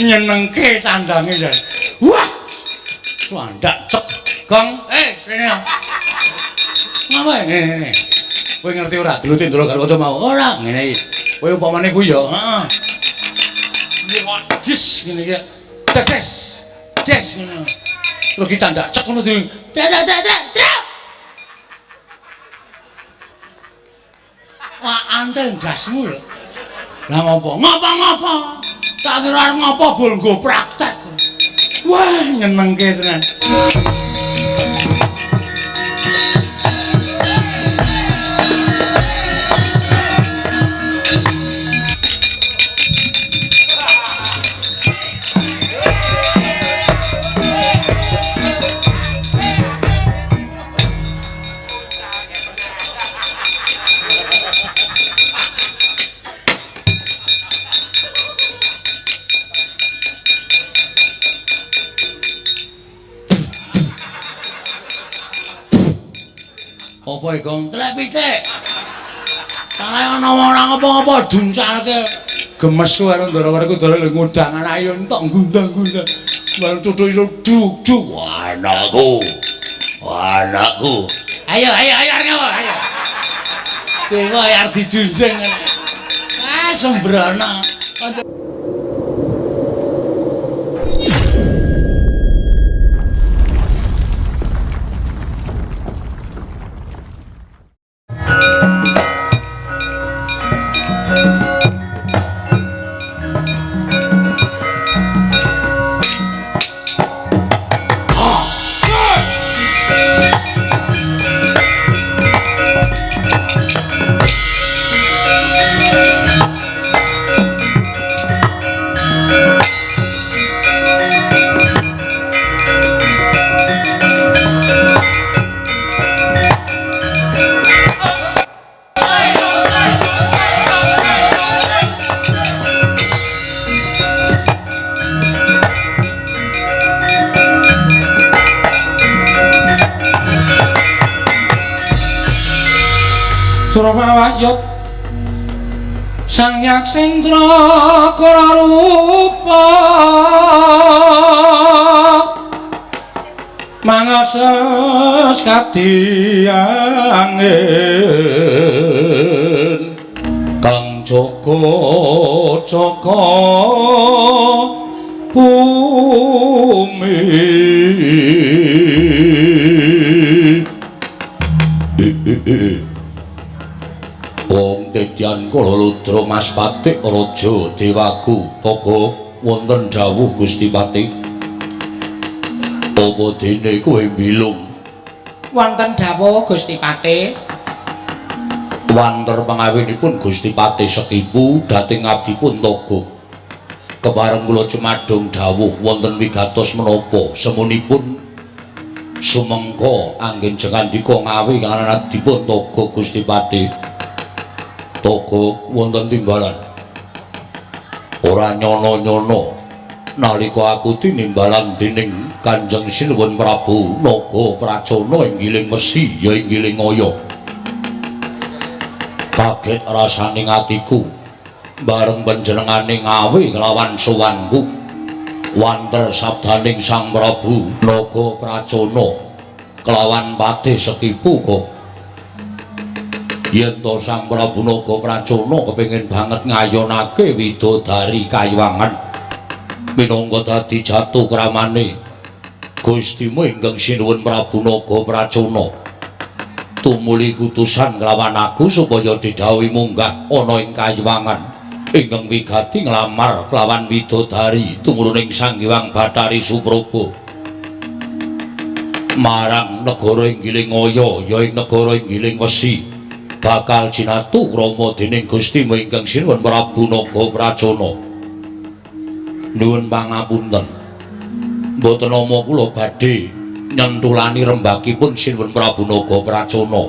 Nyenengke tandange jan. Wah. Suandak cek. Gong, rene. Ngapa ngene? Kowe ngerti ora geluti Ndara Garwaca mau? Ora, ngene iki. Kowe upamane kuwi ya, heeh. Jis ngene iki. Des. Des ngono. Terus ki tandak cek ngono di. Trek trek trek trek. Wah, antel ndasmu lho. Lah ngopo? Ngopo-ngopo? Tak kira arep ngopo bol nggo praktek. Wah, nyenengke tenan. Apa iki, Gong? Telek pitik. Salah ana wong ora ngopo-ngopo duncalke. Gemes ku karo Ndarawarku dolen ngundang anake yo entok ngundang-ngundang. Bareng cucu iso duk-duk. Anakku. Anakku. Ayo ayo ayo arep ngopo? Ayo. Dewa arep dijunjung. Ah sembrono. Surawayut Sang Yaksendra kala rupa mangases kadiyangin kang jaga jaga bumi. Wong Tedyan kala ludra Mas Patik Raja Dewaku Toga wonten dawuh Gusti Patih. Apa dene kowe mbilung? Wonten dawuh Gusti Patih. Wanter pangawinipun Gusti Patih Sekipu dhateng abdipun Toga. Kepareng kula cumadung dawuh wonten wigatos menapa semunipun sumengko anggen jengandika ngawi kalawan abdipun Toga Gusti Patih. Toga wonten timbalan. Ora nyono-nyono nalika aku tinimbalan dening Kanjeng Sinuwun Prabu Naga Pracona ing Giling Wesi ya ing Giling Aya. Kaget rasane atiku bareng panjenengane ngawe kelawan sowanku. Wanter sabdaning Sang Prabu Naga Pracona kelawan Patih Sekipu kok. Yen to Sang Prabu Naga Pracona kepengin banget ngayonake widodari kayuwangan minangka dadi jatuh kramane Gustimu ingkang sinuwun Prabu Naga Pracona tumuli kutusan kelawan aku supaya didhawuhi munggah ana ing kayuwangan ingkang wigati nglamar kelawan widodari tumuruning Sang Hyang Bathari Supraba marang negara ing Giling Aya ya ing negara ing Giling Wesi bakal jinatu krama dening Gustimu ingkang sinuwun Prabu Naga Pracona. Nuwun pangapunten. Mboten nama kula badhe nyentulani rembakipun sinuwun Prabu Naga Pracona.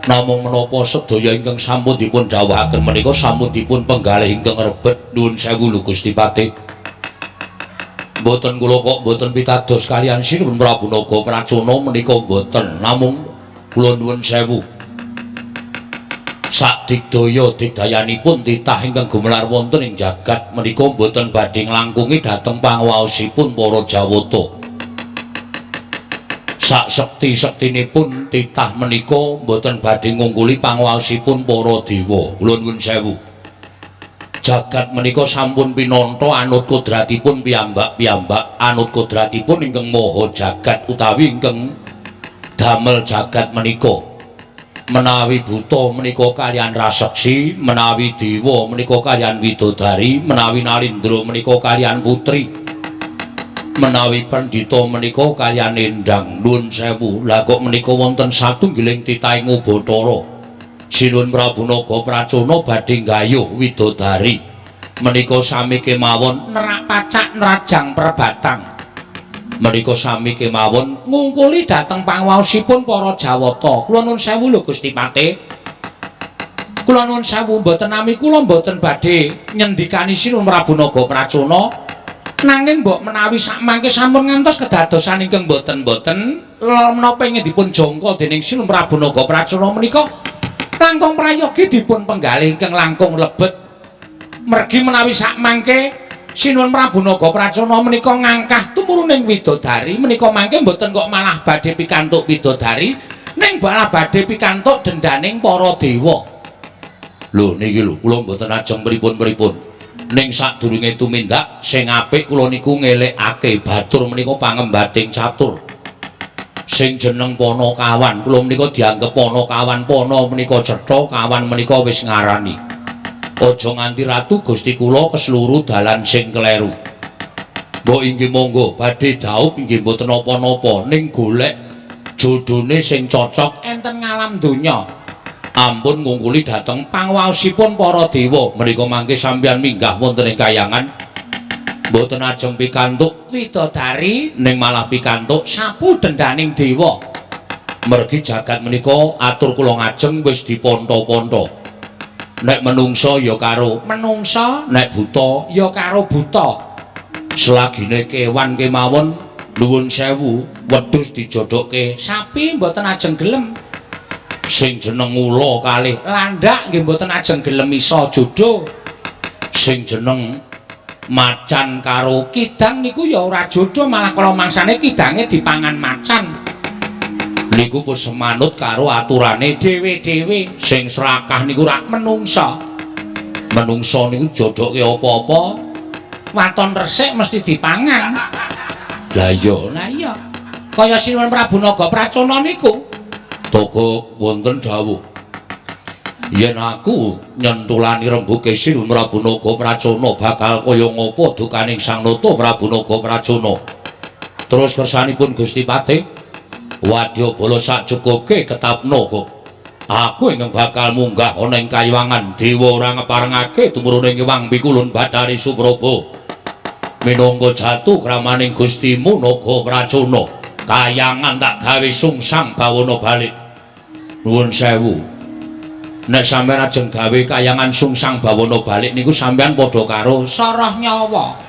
Namung menapa sedaya ingkang sampun dipun dhawuhaken menika sampun dipun penggalih ingkang rebet. Nuwun sewu lho Gusti Patih. Mboten kula kok mboten pitados kaliyan sinuwun Prabu Naga Pracona menika mboten. Namung kula nuwun sewu. Sakdigdaya digdayanipun titah ingkang gumelar wonten ing jagat menika boten badhe nglangkungi dhateng panguwaosipun para Jawata. Sak sekti-sektinipun titah menika boten badhe ngungkuli panguwaosipun para dewa. Kula nuwun sewu. Jagat menika sampun pinantha anut kodratipun piyambak-piyambak, anut kodratipun ingkang maha jagat utawi ingkang damel jagat menika. Menawi buta menika kaliyan raseksi, menawi dewa menika kaliyan widodari, menawi nalindra menika kaliyan putri, menawi pandhita menika kaliyan endang. Nuwun sewu, lha kok menika wonten satunggiling titahing Ubathara. Sinuwun Prabu Naga Pracona badhe nggayuh widodari menika sami kemawon nerak pacak nerajang perbatang. Menika sami kemawon ngungkuli dhateng panguwaosipun para Jawata. Kula nuwun sewu lho Gusti Patih. Kula nuwun sewu, mboten nami kula mboten badhe nyendikani Sinuwun Prabu Naga Pracona. Nanging mbok menawi sakmangke sampun ngantos kedadosan ingkang mboten-mboten menapa ingkang dipun jangka dening Sinuwun Prabu Naga Pracona menika langkung prayogi dipun penggalih ingkang langkung lebet. Mergi menawi sakmangke Sinuwun Prabu Naga Pracona menika ngangkah tumuruning widodari menika mangke mboten kok malah badhe pikantuk widodari, ning malah badhe pikantuk dendaning para dewa. Lho niki lho, kula mboten ajeng pripun-pripun. Ning sadurunge tumindak sing apik kula niku ngelekake batur menika pangembating catur. Sing jeneng Panakawan, kula menika dianggep Panakawan, pana menika cetha, kawan menika wis ngarani. Aja nganti ratu Gusti kula kesluru dalan sing kleru. Mbok inggih monggo badhe dhaup inggih mboten napa-napa, ning golek jodhone sing cocok enten ngalam donya. Ampun ngungkuli dhateng panguwaosipun para dewa. Menika mangke sampeyan minggah wonten ing kayangan mboten ajeng pikantuk widodari, ning malah pikantuk sapu dendaning dewa. Mergi jagat menika atur kula ngajeng wis diponto-ponto. Nek menungsa ya karo menungsa, nek buta ya karo buta. Selagine kewan kemawon nuwun sewu wedhus dijodhokke sapi mboten ajeng gelem. Sing jeneng ula kalih landak nggih mboten ajeng gelem iso jodho. Sing jeneng macan karo kidang niku ya ora jodho, malah kala mangsane kidange dipangan macan. Niku pun semanut karo aturane dhewe-dhewe. Sing srakah niku rak menungsa. Menungsa niku jodhoke apa-apa, waton resik mesti dipangan. Lah iya, lah iya. Kaya Sinuwun Prabu Naga Pracona niku. Toga wonten dawuh, yen aku nyentulani rembuke Sinuwun Prabu Naga Pracona bakal kaya ngapa dukaning Sang Nata Prabu Naga Pracona. Terus kersanipun Gusti Patih, wadyabala sak cukupke ketapna kok. Aku ingkang bakal munggah ana ing kayangan dewa ora ngeparengake tumurune Hyang Pikulun Bathari Supraba. Minangka jatuh kramaning Gustimu Naga Pracona, kayangan tak gawe sungsang bawana balik. Nuwun sewu. Nek sampeyan ajeng gawe kayangan sungsang bawana balik niku sampeyan padha karo sarah nyawa.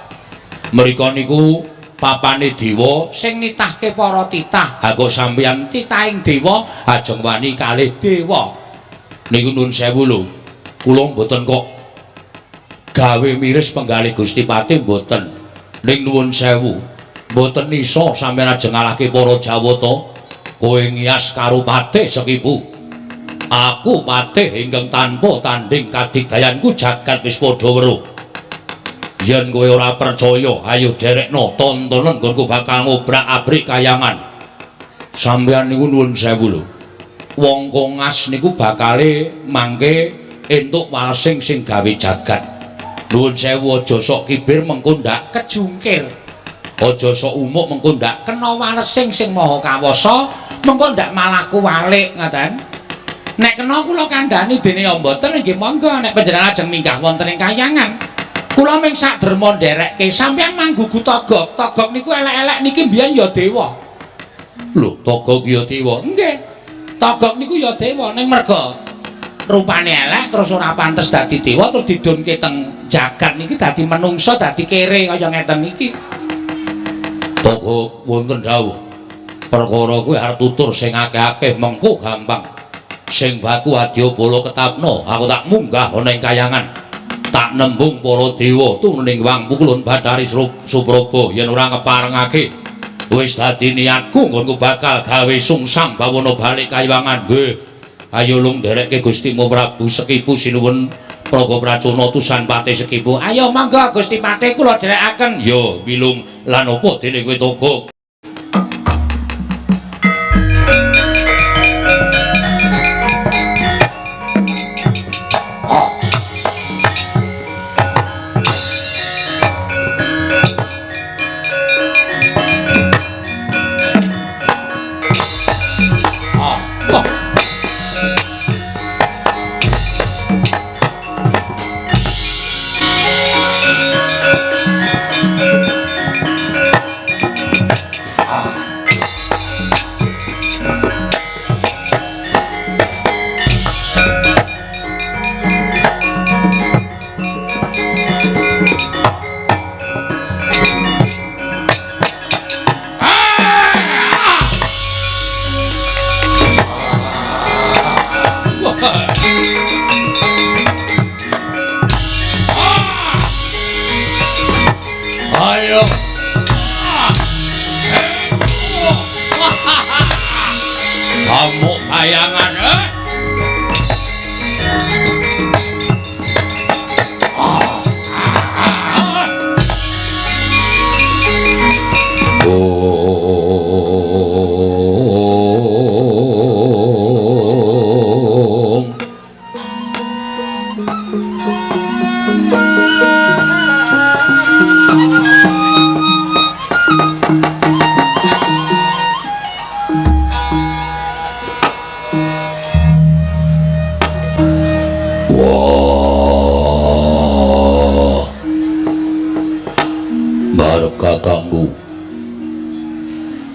Mriko niku papane dewa sing nitahke para titah. Ha kok sampeyan titahing dewa ajeng wani kalih dewa. Niku nuwun sewu lho. Kula mboten kok gawe miris penggalih Gusti Patih mboten. Ning nuwun sewu, mboten iso sampeyan ajeng ngalahke para Jawata. Kowe ngiyas karo patih sekipu. Aku patih ingkang tanpa tanding kadigdayanku jagat wis padha weruh. Yen kowe ora percaya, ayo derekno tontonen nggonku bakal ngobrak-abrik kayangan. Sampeyan niku nuwun sewu lho. Wong kongas niku bakale mangke entuk walesing sing gawe jagat. Nuwun sewu, aja sok kibir mengko ndak kejungkir. Aja sok umuk mengko ndak kena walesing sing maha kawasa, mengko ndak malah kuwalik ngaten. Nek kena kula kandhani dene ya mboten nggih monggo nek panjenengan ajeng minggah wonten ing kayangan. Kula ming sak derma nderekke sampeyan manggugu togok. Togok niku elek-elek niki mbiyen ya dewa. Lho, togok ya dewa? Nggih. Togok niku ya dewa ning merga rupane elek terus ora pantes dadi dewa terus didunke teng jagat niki dadi menungsa dadi kere kaya ngeten niki. Togok wonten dawuh. Perkara kuwi arep tutur sing akeh-akeh mengko gampang. Sing baku adyabala ketapno, aku tak munggah ana ing kayangan. Tak nembung para dewa tuning wang pukulun Bathari Supraba yen ora ngeparengake. Wis dadi niatku nggonku bakal gawe sungsang bawana balik kayangan. Nggih. Ayo lung nderekke Gustimu Prabu Sekipu sinuwun Praga Pracona tusan Patih Sekipu. Ayo monggo Gusti Patih kula dherekaken. Yo wilung lan apa dene kowe toga. Ayo. Kamu kayangan, eh? Kakangku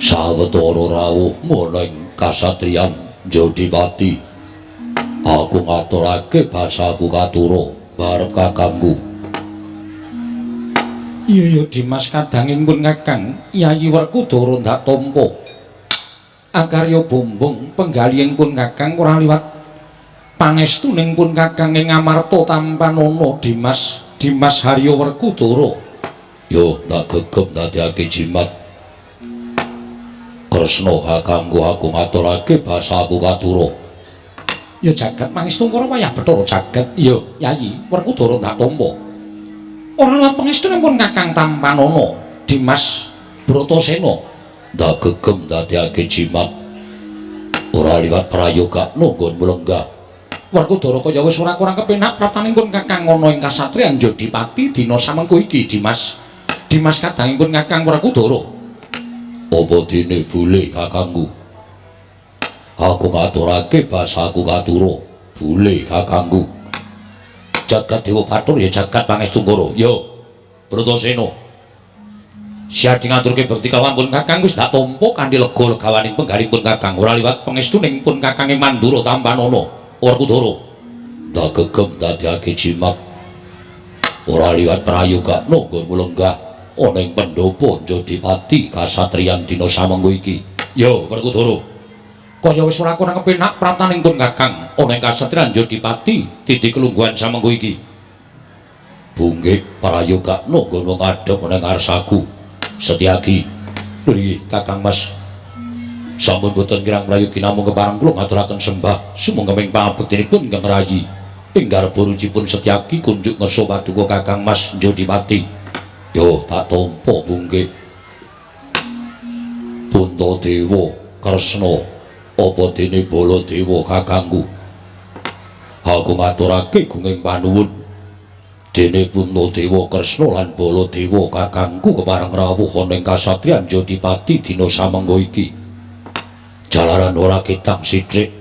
sawetara rawuh ning kasatriyan Jodipati, aku ngaturake basaku katura barep kakangku. Iya ya Dimas kadanging pun Kakang Yayi Werkudara ndak tampa akarya bombong penggalihing pun Kakang ora liwat pangestuning pun Kakang ing amarta tampanana Dimas Dimas Haryo Werkudara. Yo ndak gegem ndadekake jimat Kresna kakangku, aku ngaturake basaku katura. Ya jagat pangestu karo wayah Bathara jagat. Ya Yayi Werkudara ndak tampa ora liwat pangestu pun Kakang tampanana Dimas Bratasena. Ndak gegem ndadekake jimat ora liwat prayogakno nggon mlenggah. Werkudara kaya wis ora kurang kepenak praptaning pun Kakang ana ing kasatriyan Jodipati dina samengko iki Dimas. Dimas kadangipun Kakang Werkudara. Apa dene bule kakangku? Aku ngaturake basaku katura bule kakangku. Jagat Dewa Bathara ya jagat pangestu karo. Yo Bratasena siadi ngaturke bekti kalawan pun Kakang wis ndak tampa kanthi lega legawaning penggalihipun Kakang ora liwat pangestuning pun Kakang ing Mandura tampanana Werkudara. Ndak gegem ndadekake jimat ora liwat prayogakno nggonmu lenggah ana ing pendopo Jodipati kasatriyan dina samengko iki. Yo Werkudara kaya wis ora kurang kepenak praptaning pun Kakang ana ing kasatriyan Jodipati titi kelungguhan samengko iki. Bunggik prayogakno nggonmu ngadhep ana ing ngarsaku Setyaki. Lho Kakang Mas sampun boten kirang prayogi namung kepareng kula ngaturaken sembah sumangga ing pangabektinipun ingkang rayi ing garba rucipun Setyaki kunjuk ngersa paduka Kakang Mas Jodipati. Yo tak tampa bungkik. Puntadewa Kresna apa dene Baladewa kakangku? Aku ngaturake gunging panuwun dene Puntadewa Kresna lan Baladewa kakangku kepareng rawuh ana ing kasatriyan Jodipati dina samengko iki. Jalaran ora ketang sithik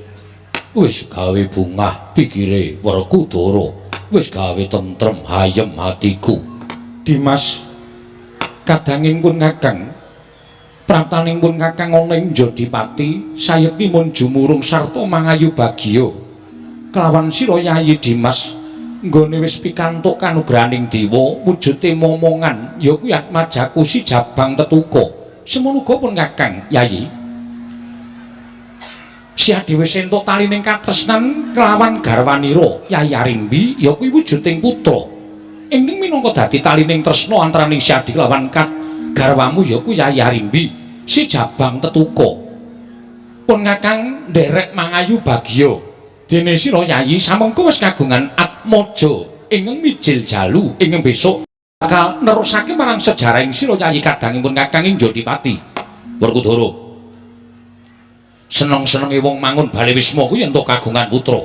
wis gawe bungah pikire Werkudara, wis gawe tentrem hayem atiku. Dimas kadanging pun Kakang praptaning pun Kakang ana ing Jodipati sayekti mun jumurung sarta mangayu bagya kelawan sira Yayi Dimas nggone wis pikantuk kanugrahaning dewa wujude momongan ya kuwi Atmajaku si Jabang Tetuka. Semono uga pun Kakang Yayi. Siadi wis entuk talining katresnan kelawan garwanira Yayi Arimbi ya kuwi wujuding putra. Ingkang minangka dadi talining tresna antaraning Siadi kelawan kat garwamu ya kuwi Yayi Arimbi si Jabang Tetuka. Pun Kakang nderek mangayu bagya dene sira Yayi samengko wis kagungan atmaja ingkang mijil jalu ingkang besok bakal nerusake marang sejarahing sira Yayi kadangipun Kakang ing Jodipati. Werkudara, seneng-senenge wong mangun bale wisma kuwi entuk kagungan putra.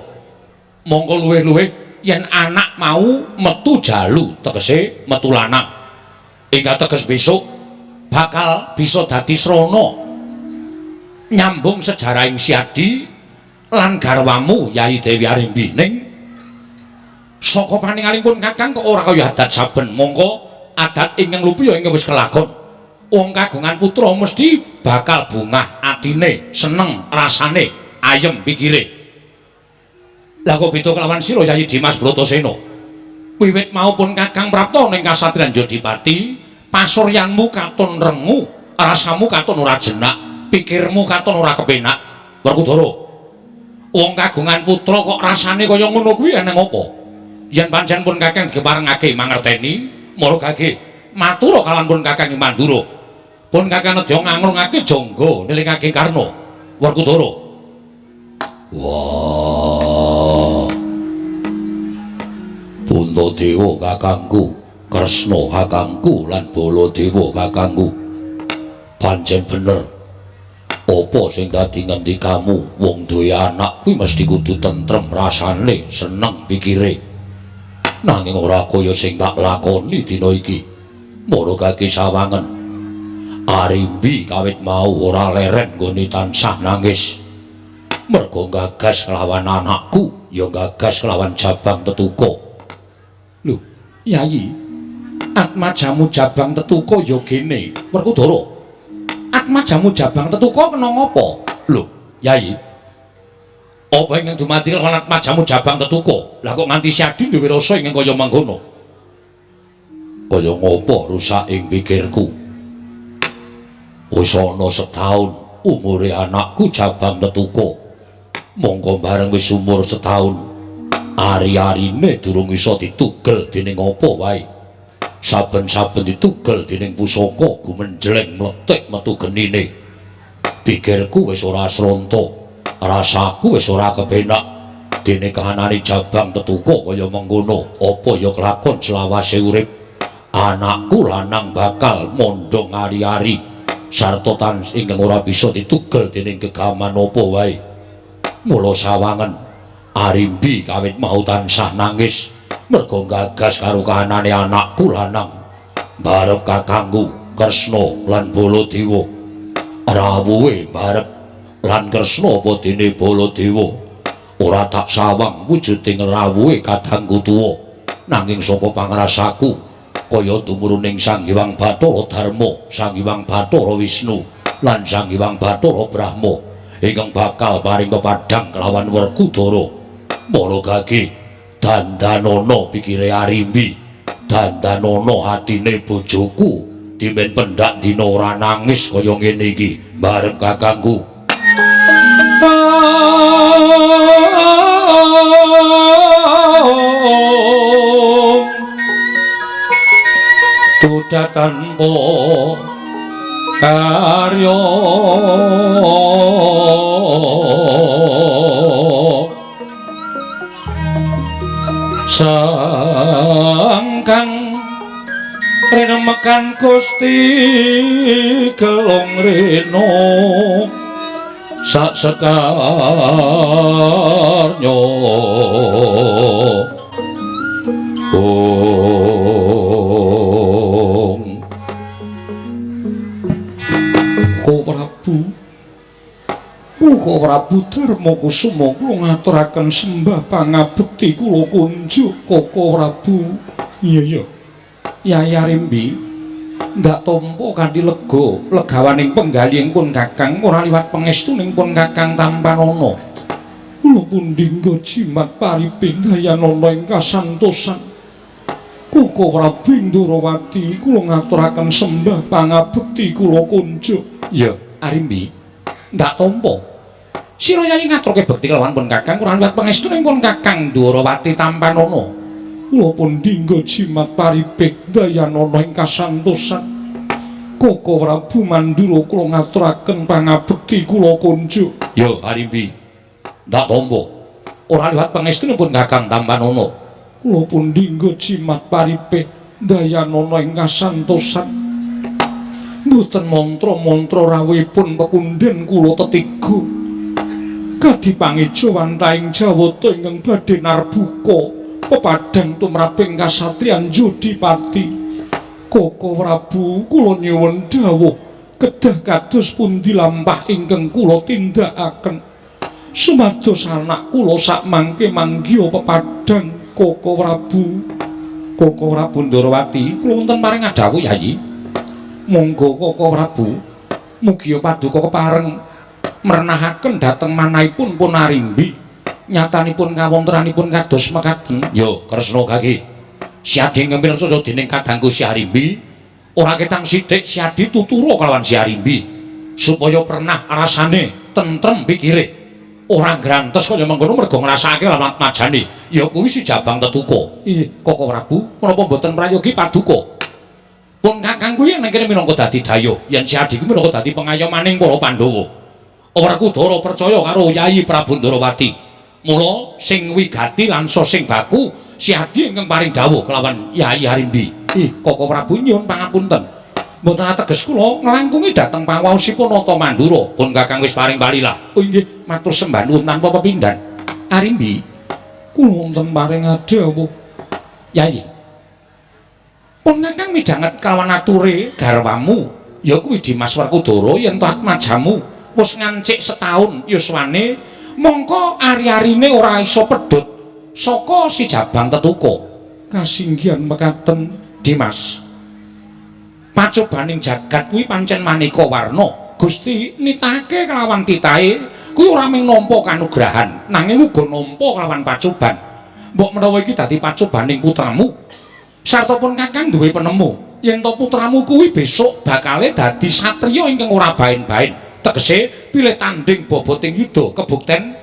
Mongko luwih-luwih yen anak mau metu jalu, tegese metu lanang. Ingkang teges besok bakal bisa dadi srana nyambung sejarahing Siadi lan garwamu Yayi Dewi Arimbi. Ning saka paningalipun Kakang kok ora kaya adat saben, mongko adat ingkang lupi ya ingkang wis kelakon. Wong kagungan putra mesti bakal bungah atine, seneng rasane, ayem pikire. Lah kok beda kelawan sira Yayi Dimas Bratasena? Wiwit mau pun Kakang prapta ning kasatriyan Jodipati, pasuryanmu katon rengu, rasamu katon ora jenak, pikirmu katon ora kepenak. Werkudara, wong kagungan putra kok rasane kaya ngono kuwi eneng apa? Yen pancen pun Kakang diparengake mangerteni, maragake matura kalawan pun Kakang Mandura. Pun Kakang nedya ngangrungake jangga nilingake Karna. Werkudara. Wah. Puntadewa kakangku, Kresna kakangku lan Baladewa kakangku. Pancen bener. Apa sing dadi ngendikamu wong duwe anak kuwi mesti kudu tentrem rasane, seneng pikire. Nanging ora kaya sing tak lakoni dina iki. Maragake sawangen. Arimbi kawit mau ora leren nggone tansah nangis. Mergo gagas kelawan anakku, ya gagas kelawan Jabang Tetuka. Lho, Yayi, atmajamu Jabang Tetuka ya gene. Werkudara, atmajamu Jabang Tetuka kena ngapa? Lho, Yayi, apa ingkang dumadi kelawan atmajamu Jabang Tetuka? Lah kok nganti Siadi duwe rasa ingkang kaya mangkono? Kaya ngopo rusak ing pikirku? Wis ana setahun umure anakku Jabang Tetuka. Mongko bareng wis umur setahun, ari-arine durung iso ditugel dening apa wae. Saben-saben ditugel dening pusaka gumenjleng mlethik metu genine. Pikirku wis ora sronta, rasaku wis ora kepenak. Dene kahanane Jabang Tetuka kaya mengkono, apa ya kelakon selawase urip? Anakku lanang bakal mondhong ari-ari sarta tan ingkang ora bisa ditugel dening gegaman apa wae. Mula sawangen Arimbi kawit mau tansah nangis mergo gagas karo kahanane anakku lanang. Barep kakangku Kresna lan Baladewa. Rawuhe barep lan Kresna apa dene Baladewa. Ora tak sawang wujuding rawuhe kadangku tuwa, nanging saka pangrasaku kaya tumuruning Sang Hyang Bathara Darma, Sang Hyang Bathara Wisnu lan Sang Hyang Bathara Brahma ingkang bakal paring pepadhang kelawan Werkudara. Maragake dandanana pikire Arimbi, dandanana atine bojoku, dimen pendak dina ora nangis kaya ngene iki barep kakangku. Duda tanpa karya sangkang renemekan Gusti gelung rena sak sekarnya. Ong Ko Prabu, Muka Prabu Darma Kusuma kula ngaturaken sembah pangabekti kula kunjuk Koko Prabu. Iya iya. Yayi Arimbi ndak tampa kanthi lega legawaning penggalihing pun Kakang ora liwat pangestuning pun Kakang tampanana. Kula pundhingga jimat pariping dayanana ing kasantosan. Koko Prabu Ndorowati kula ngaturaken sembah pangabekti kula kunjuk. Iya, Arimbi ndak tampa. Sira Yayi ngaturke bekti kelawan pun Kakang kurang liwat pangestu ing pun Kakang Ndwarawati tampanana. Kula pun dinggo jimat paripih dayanana ing kasantosan. Koko Prabu Mandura kula ngaturaken pangabekti kula konjuk. Yo Arimbi. Ndak tampa. Ora liwat pangestu pun Kakang tampanana. Kula pun dinggo jimat paripih dayanana ing kasantosan. Mboten mantra-mantra rawuhipun pepundhen kula tetiga. Kadi pangejawantahing Jawata ingkang badhe narbuka pepadhang tumraping kasatriyan Jodipati. Koko Prabu kula nyuwun dawuh kedah kados pundi lampah ingkang kula tindakaken sumados anak kula sakmangke manggiha pepadhang. Koko Prabu. Koko Prabu Ndorowati kula wonten paring adhawuh Yayi. Monggo Koko Prabu, mugia paduka kepareng merenahaken dhateng manahipun pun Arimbi. Nyatanipun kawontenanipun kados mekaten. Yo Kresna kaki. Siadi ingkang pirsa dening kadangku Si Arimbi ora ketang sithik Siadi tutura kelawan Si Arimbi supaya pernah rasane tentrem pikire ora grantes kaya mengkono mergo ngrasakake lawan majane ya kuwi si Jabang Tetuka. Iya Koko Prabu menapa mboten prayogi paduka pun Kakang kuwi ning kene minangka dadi dayo yen Siadi kuwi minangka dadi pengayomaning para Pandhawa. Werkudara percaya karo Yayi Prabu Ndorowati. Mula sing wigati lan sing baku Siadi ingkang paring dawuh kelawan Yayi Arimbi. Ih, Koko Prabu nyuwun pangapunten. Mboten ateges kula nglangkungi dhateng pangaosipun Nata Mandura. Pun Kakang wis paring palilah. Oh inggih, matur sembah nuwun tanpa pepindhan. Arimbi, kula wonten paring dawuh. Yayi. Pun Kakang midhanget kelawan ature garwamu, ya kuwi Dimas Werkudara yen to atmajamu wis ngancik setahun yuswane, mongko ari-arine ora iso pedhot saka si Jabang Tetuka. Kasinggihan mekaten Dimas. Pacobaning jagat kuwi pancen maneka warna. Gusti nitahake kelawan titahe kuwi ora mung nampa kanugrahan, nanging uga nampa kelawan pacoban. Mbok menawa iki dadi pacobaning putramu. Sarta pun Kakang duwe penemu yen to putramu kuwi besok bakale dadi satriya ingkang ora baen-baen. Tegese pilih tanding boboting yuda kebukten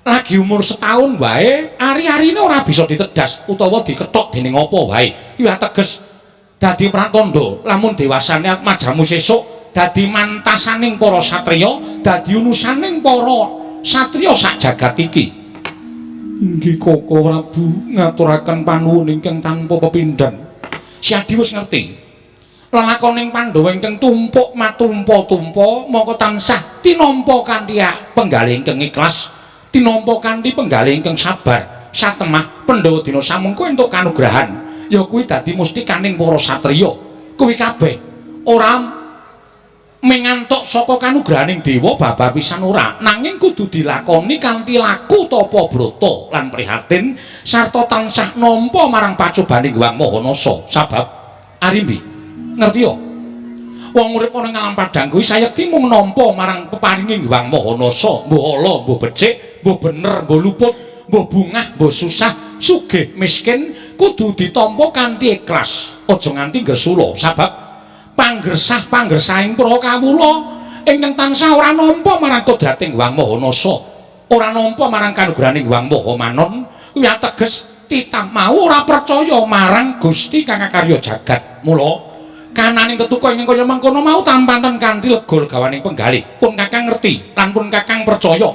lagi umur setahun wae ari-arine ora bisa ditedas utawa dikethok dening apa wae. Kuwi ateges dadi pratandha lamun dewasane atmajamu sesuk dadi mantasaning para satriya, dadi unusaning para satriya sak jagat iki. Inggih Koko Prabu ngaturaken panuwun ingkang tanpa pepindhan. Siadi wis ngerti lelakoning Pandhawa ingkang tumpuk matumpa-tumpa mongko tansah tinampa kanthi penggalih ingkang ikhlas, tinampa kanthi penggalih ingkang sabar. Satemah Pandhawa dina samengko entuk kanugrahan ya kuwi dadi mustikaning para satriya. Kuwi kabeh ora mengantuk saka kanugrahaning dewa babar pisan ora, nanging kudu dilakoni kanthi laku tapa brata lan prihatin sarta tansah nampa marang pacobaning Hyang Maha Nasa. Sabab Arimbi ngerti ya, wong urip ana ing alam padhang kuwi sayekti mung nampa marang peparinging Hyang Maha Nasa, mbuh ala mbuh becik, mbuh bener mbuh luput, mbuh bungah mbuh susah, sugih miskin kudu ditampa kanthi ikhlas, aja nganti ngresula. Sabab panggersah-panggersahing para kawula ingkang tansah ora nampa marang kodrating Hyang Maha Nasa, ora nampa marang kanugrahaning Hyang Maha Manon, kuwi ateges titah mau ora percaya marang Gusti kang akarya jagat. Mula kananing tetuka ingkang kaya mangkono mau tampanten kanthi lega legawaning penggalih. Pun Kakang ngerti lan pun Kakang percaya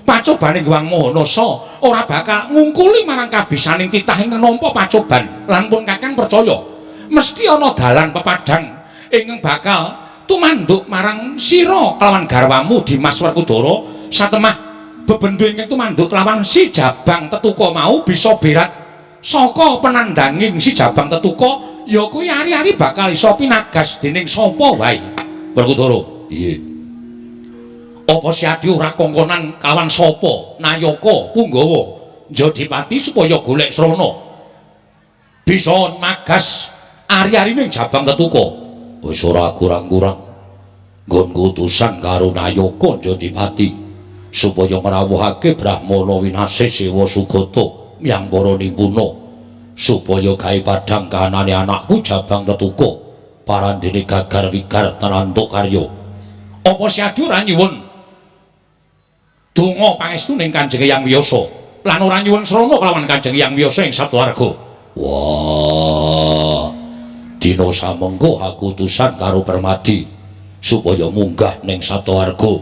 pacobaning Hyang Maha Nasa ora bakal ngungkuli marang kabisaning titah ingkang nampa pacoban, lan pun Kakang percaya mesti ana dalan pepadhang ingkang bakal tumanduk marang sira kelawan garwamu Dimas Werkudara. Satemah bebendu ingkang tumanduk kelawan si Jabang Tetuka mau bisa berat saka penandanging si Jabang Tetuka, ya kuwi ari-ari bakal iso pinagas dening sapa wae. Werkudara, iya. Apa Siadi ora kongkonan kalawan sapa nayaka punggawa Jodipati supaya golek srana bisa magas ari-arine Jabang Tetuka? Wis ora kurang-kurang nggon utusan karo nayaka Jodipati supaya ngrawuhake Brahmana Winasih Sewa Sugata yang para nimpuna supaya gawe padhang kahanane anakku Jabang Tetuka parandene gagar wigar tenantuk karya. Apa Siadi ora nyuwun Donga pangestu ning Kanjeng Hyang Wiyasa lan ora nyuwun srana kelawan Kanjeng Hyang Wiyasa ing Sabtawarga. Wah. Dina samengko aku utusan karo Permadi supaya munggah ning Sabtawarga.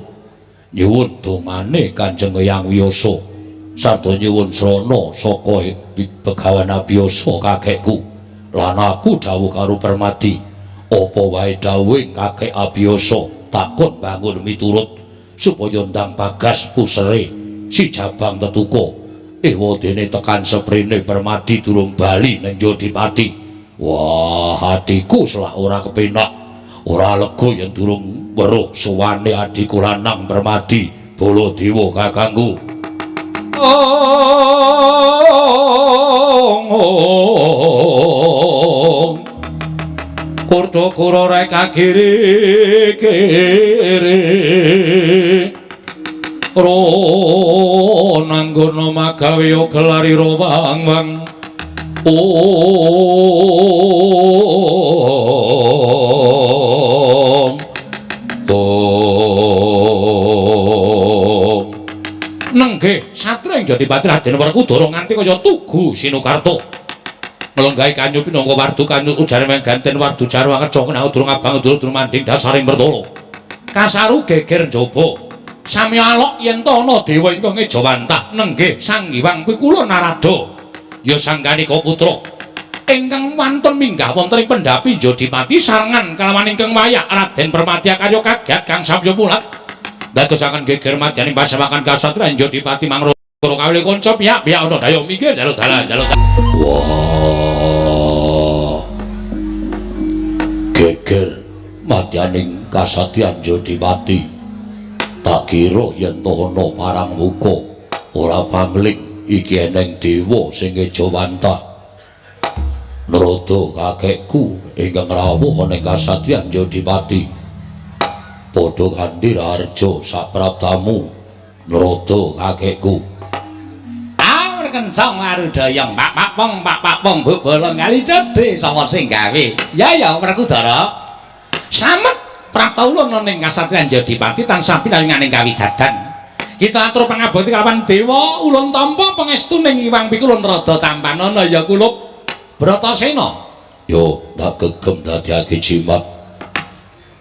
Nyuwun dongane Kanjeng Hyang Wiyasa sarta nyuwun srana saka Begawan Abiyasa kakekku. Lan aku dawuh karo Permadi, apa wae dawuhing kakek Abiyasa takon bangun miturut supaya ndang bagas pusere si Jabang Tetuka. Ewadene tekan seprene Permadi durung bali ning Jodipati. Wah, atiku selak ora kepenak, ora lega yen durung weruh sowane adhiku lanang Permadi Baladewa kakangku. Kurta kura rek kiri kiri ro nanggono magawe gelari ro wang wang. Om Om nenggih satra ing Jodipati Raden Werkudara nganti kaya tugu Sinukarta. Melenggahi kanyu pinangka wardu kanyu ujare mengganten wardu jarwa keca kenau durung abang durung manding dasaring pertala. Kasaru geger njaba. Samya alok yen ta ana dewa ingkang ngejawantah nenggih Sang Hyang Pikula Narada. Ya Sang Kanika Putra ingkang wantun minggah wonten ing pendhapi Jodipati sarengan kalawan ingkang wayak Raden Permadi Akarya kaget kang samya mulat. Dadosaken geger madyaning pasewakan kasatriyan Jodipati mangroro kawula kanca piyak-piyak ana daya minggir jaluk dalan jaluk. Wah. Geger madyaning kasatriyan Jodipati. Tak kira yen ta ana parang muka ora pangling iki eneng dewa sing ngejawantah. Narada kakekku ingkang rawuh ana ing kasatriyan Jodipati. Padha kanthi raharja saprabdamu Narada kakekku. Kencang arudayang pak pak pong pak pak pong buk bolong kali cedhe sapa sing gawe. Ya ya Werkudara. Samet prapta ulun ana ing kasatriyan Jodipati tansah pinaringaning kawidadan. Kita atur pangabekti kalawan dewa ulun tampa pangestuning Hyang Pikulun rada tampanana ya kulup Bratasena. Yo tak gegem dadiake jimat.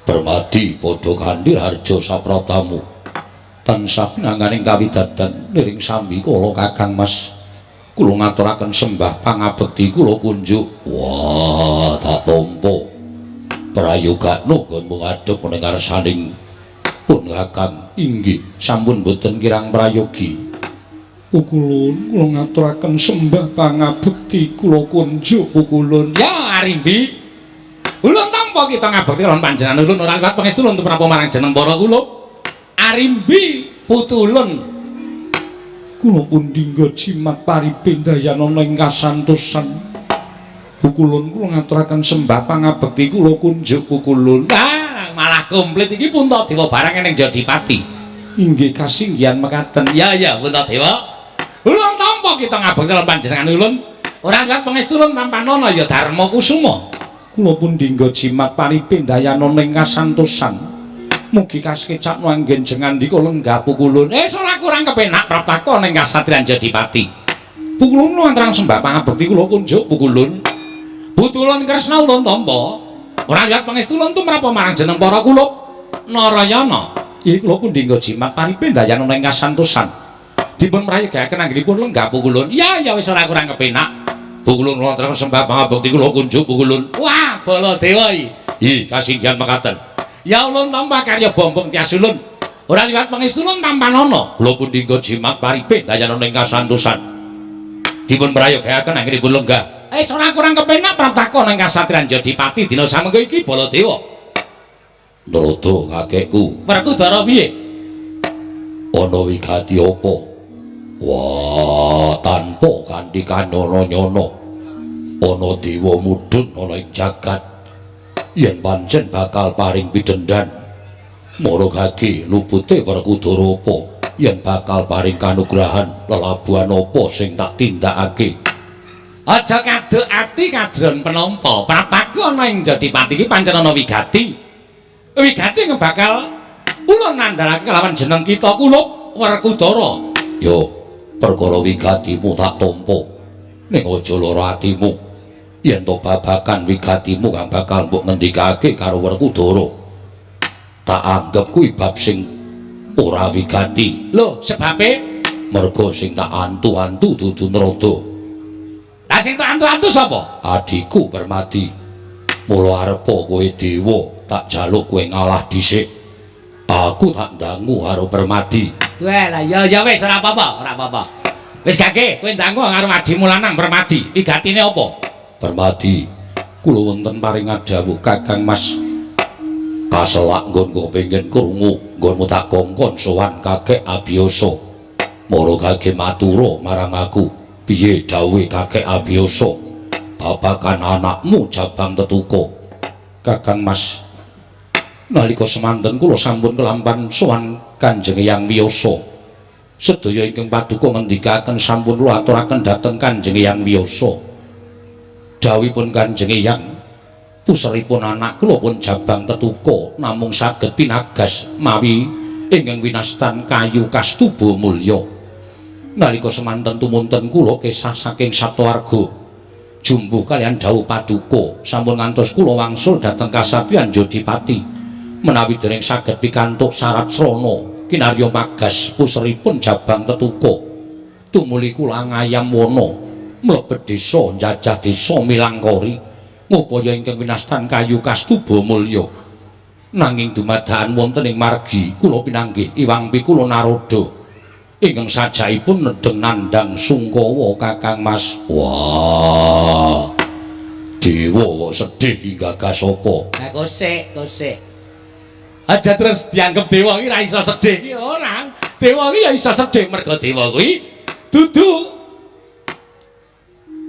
Permadi padha kanthi harja sapratamu. Tansah pinanganing kawidadan niring sambi kala Kakang Mas. Kula ngaturaken sembah pangabekti kula kunjuk. Wah, tak tampa. Prayogakno nggonmu ngadhep ning ngarsaning pun Kakang. Inggih, sampun boten kirang prayogi. Pukulun kula ngaturaken sembah pangabekti kula kunjuk pukulun. Ya Arimbi. Ulun tampa kita ngabekti lan panjenengan ulun ora liwat pangestu ulun tumrap marang jeneng para kula. Arimbi putulun kula pun dingga jimat paripindayanana ing kasantosan. Pukulun kula ngaturaken sembah pangabekti kula kunjuk pukulun. Ah, malah komplit iki Puntadewa barang ning Jodipati. Inggih kasinggihan mekaten. Ya ya Puntadewa. Ulun tampa kita ngabekti lan panjenengan ulun ora liwat pangestu ulun tampanana ya Darma Kusuma. Kula pun dingga jimat paripindayanana ing kasantosan. Mugi kasekecakno anggen jengandika lenggah pukulun. Ora kurang kepenak praptaka ning kasatriyan Jodipati. Pukulun lantaran sembah pangabekti kula kunjuk pukulun. Butulun Kresna ulun tampa. Ora liwat pangestu ulun tumrap marang jeneng para kulup Narayana. Iki kula pun dingga jimat paripindayanana ing kasantosan. Dipun prayogaken anggenipun lenggah pukulun. Ya ya wis ora kurang kepenak. Pukulun lantaran sembah pangabekti kula kunjuk pukulun. Wah, Baladewa iki. Hi, kasinggihan mekaten. Ya ulun tampa karya bombong tias ulun. Ora liwat pangestu ulun tampanana. Kula pun dingga jimat paripindayanana ing kasantosan. Dipun prayogaken anggenipun lenggah. Ora kurang kepenak praptaka ning kasatriyan Jodipati dina samengko iki Baladewa. Narada kakekku. Werkudara piye? Ana wigati apa? Wah, tanpa kanthi kanyono-nyono ana dewa mudhun ana ing jagat. Yen pancen bakal paring pidhendan maragake lupute Werkudara apa yen bakal paring kanugrahan lelabuhan apa sing tak tindakake. Aja kaduk ati kadron penampa. Praptaku ana ing Jodipati iki pancen ana wigati. Wigati bakal ulun ngandharake kelawan jeneng kita kulup Werkudara. Yo, perkara wigatimu tak tampa. Ning aja lara atimu. Yen to babagan wigatimu kang bakal mbok ngendikake karo Werkudara, tak anggep kuwi bab sing ora wigati. Lho, sebabe? Merga sing tak antu-antu dudu Narada. Lah sing tak antu-antu sapa? Adhiku Permadi. Mula arepa kowe dewa, tak jaluk kowe ngalah dhisik. Aku tak ndangu karo Permadi. Wah, lah ya ya wis ora apa-apa, ora apa-apa. Wis gage, kowe ndangu karo adhimu lanang Permadi. Wigatine apa? Permadi, kula wonten paring dawuh Kakang Mas. Kaselak nggonku kepengin krungu, nggonmu tak kongkon sowan Kakek Abiyasa. Mara gage matura marang aku, piye dawuhe Kakek Abiyasa babagan anakmu Jabang Tetuka? Kakang Mas, nalika semanten kula sampun kelampan sowan Kanjeng Hyang Wiyasa. Sedaya ingkang paduka ngendikaken sampun kula aturaken dhateng Kanjeng Hyang Wiyasa. Dawuhipun Kanjeng Hyang, puseripun anak kula pun Jabang Tetuka namung saged pinagas mawi ingkang winastan kayu kastuba mulya. Nalika semanten tumunten kula kesah saking Saptawarga jumbuh kaliyan dawuh paduka sampun ngantos kula wangsul dhateng kasatriyan Jodipati. Menawi dereng saged pikantuk syarat srana kinarya magas puseripun Jabang Tetuka, tumuli kula ngayam wana mlebet desa njajah desa Milangkori ngupaya ingkang winastan kayu kastuba mulya. Nanging dumadakan wonten ing margi kula pinanggih iwang pikula Narada ingkang sajakipun nedheng nandhang sungkawa Kakang Mas. Wah, dewa kok sedih iki gagas apa? Lah kosek, kosek. Aja terus dianggep dewa iki ora iso sedih iki ora. Dewa iki ya iso sedih merga dewa kuwi dudu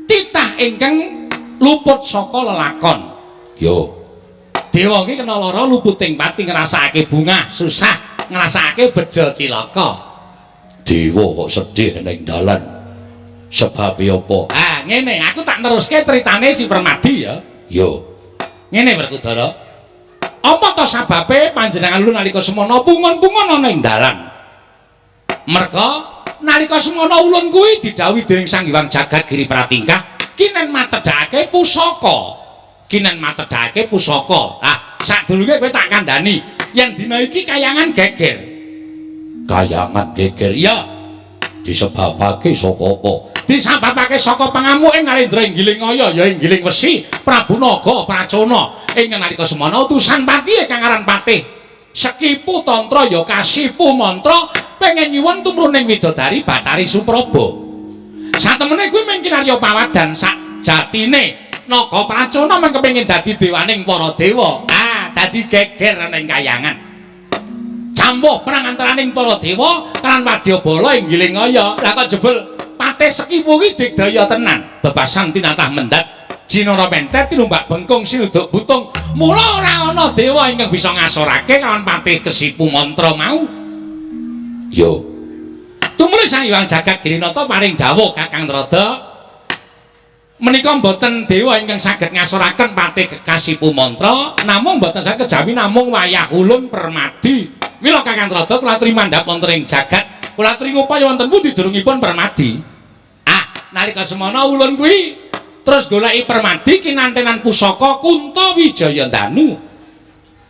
titah ingkang luput saka lelakon. Yo, dewa iki kena lara luputing pati, ngrasakake bungah susah, ngrasakake bejo cilaka. Dewa kok sedih ning dalan. Sebabe apa? Ah, ngene, aku tak neruske critane si Permadi ya. Yo. Ngene Werkudara. Apa to sababe panjenengan lu nalika semono pungun-pungun ana ing dalan? Merga nalika semono ulun kuwi didhawuhi dening Sang Hyang Jagat Giri Pratingkah kinen matedhake pusaka. Kinen matedhake pusaka. Ah, sadurunge kowe tak kandhani yen dina iki kayangan geger. Kayangan geger? Iya. Disebabake saka apa? Disebabake saka pangamuke Narendra Inggiling Aya ya Inggiling Wesi Prabu Naga Pracona. Ing nalika semono utusan patihe kang aran Patih Sekipu Tantra ya Kasipu Mantra pengen nyuwun tumruning widodari Bathari Supraba. Satemene kuwi mung kinarya pawadan sak jatine Naga Pracona mung kepengin dadi dewaning para dewa. Ah, dadi geger ana ing kayangan. Campuh perang antaraning para dewa lan wadyabala Inggiling Aya. Lah kok jebul Patih Sekipu kuwi digdaya tenan. Bebasan tinatah mendhat jinara mentet tinumbak bengkung sinuduk butung. Mula ora ana dewa ingkang bisa ngasorake lawan Patih Kesipu Mantra mau. Yo. Tumuli Sang Hyang Jagat Girinata paring dawuh Kakang Narada, menika mboten dewa ingkang saged ngasoraken Patih Kasipu Mantra, namung mboten saged kejawi namung wayah ulun Permadi. Mila Kakang Narada kula aturi mandhap wonten ing jagat, kula aturi ngupaya wonten pundi durungipun Permadi. Ah, nalika semono ulun kuwi terus goleki Permadi kinantenan pusaka Kunta Wijayandanu.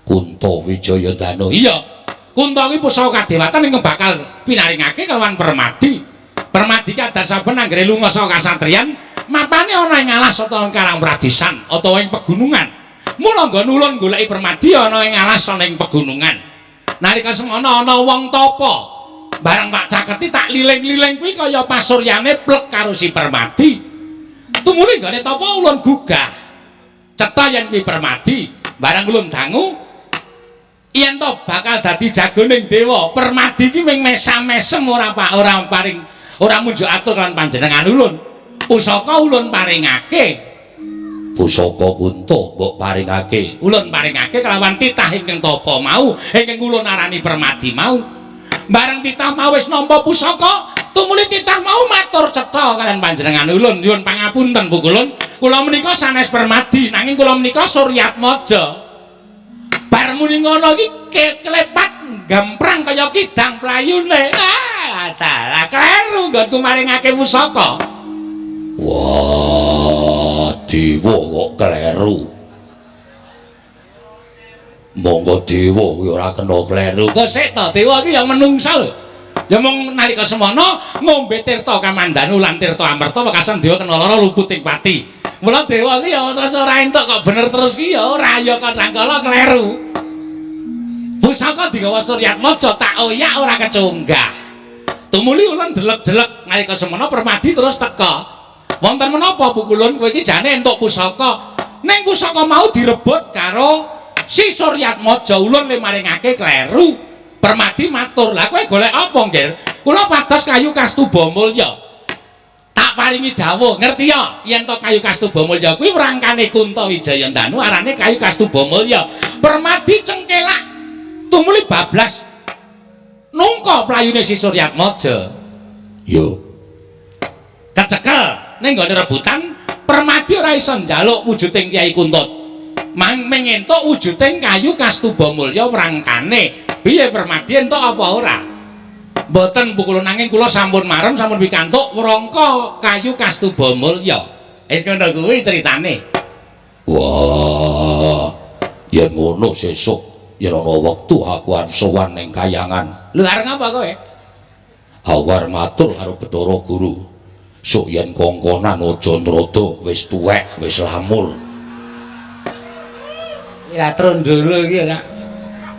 Kunta Wijayandanu? Iya. Kunta kuwi pusaka kadewatan ingkang bakal pinaringake kelawan Permadi. Permadi kadasaben anggere lunga saka kasatriyan, mapane ana ing alas utawa ing karang pradisan utawa ing pegunungan. Mula nggon ulun goleki Permadi ana ing alas ana ing pegunungan. Nalika semono ana wong tapa. Bareng tak caketi tak liling-liling kuwi kaya pasuryane plek karo si Permadi. Tumuli nggone tapa ulun gugah. Cetha yen kuwi Permadi, bareng ulun dangu yen to bakal dadi jagoning dewa. Permadi iki mung mesam-mesem ora pak ora paring ora munjuk atur lan panjenengan ulun. Pusaka ulun paringake. Pusaka Kunta mbok paringake. Ulun paringake kelawan titah ingkang tapa mau, ingkang ulun arani Permadi mau. Bareng titah mau wis nampa pusaka, tumuli titah mau matur cetha kalian panjenengan ulun, nyuwun pangapunten Bu kulun, kula menika sanes Permadi, nanging kula menika Suryatmaja. Bar muni ngono iki kelepat Gemprang kaya kidang playune. Ah, dalah kleru nggonku maringake pusaka. Wah, dewa kok kleru. Monggo dewa kuwi ora kena kleru. Kok sik to, dewa iki ya menungsa lho. Ya mung nalika semono ngombe tirta kamandanu lan tirta amerta wekasan dewa kena lara luput ing pati. Mula dewa iki ya terus ora entuk kok bener terus ki ya ora, ya kadang kala kleru. Pusaka digawa Suryatmaja tak oyak ora kecunggah. Tumuli ulun delek-delek nalika semono Permadi terus teka. Wonten menapa pukulun kowe iki jane entuk pusaka. Ning pusaka mau direbut karo si Suryatmaja, ulun le maringake kleru. Permadi matur, "Lah kowe golek apa, Nggir?" "Kula pados kayu Kastuba Mulya." Tak paringi dawuh, ngerti ya? Yen to kayu Kastuba Mulya kuwi wrangkane Kunta Wijayandanu arane kayu Kastuba Mulya. Permadi cengkelak tumuli bablas nungka playune si Suryatmaja. Yo. Kecekel ning nggone rebutan, Permadi ora iso njaluk wujuding Kyai Kunta. Mang mengentuk wujuding kayu Kastuba Mulya wrangkane. Piye Permadi entuk apa ora? Mboten pukul, nanging kula sampun marem, sampun pikantuk wrangka kayu Kastuba Mulya. Wis ngono kuwi critane. Wah, yen ngono sesuk yen ana wektu aku arep sowan ning kayangan. Lho arep ngapa kowe? Aku arep matur karo Bathara Guru. Sok yen kongkonan aja nrada, wis tuwek, wis lamur. Ya trondolo iki ora.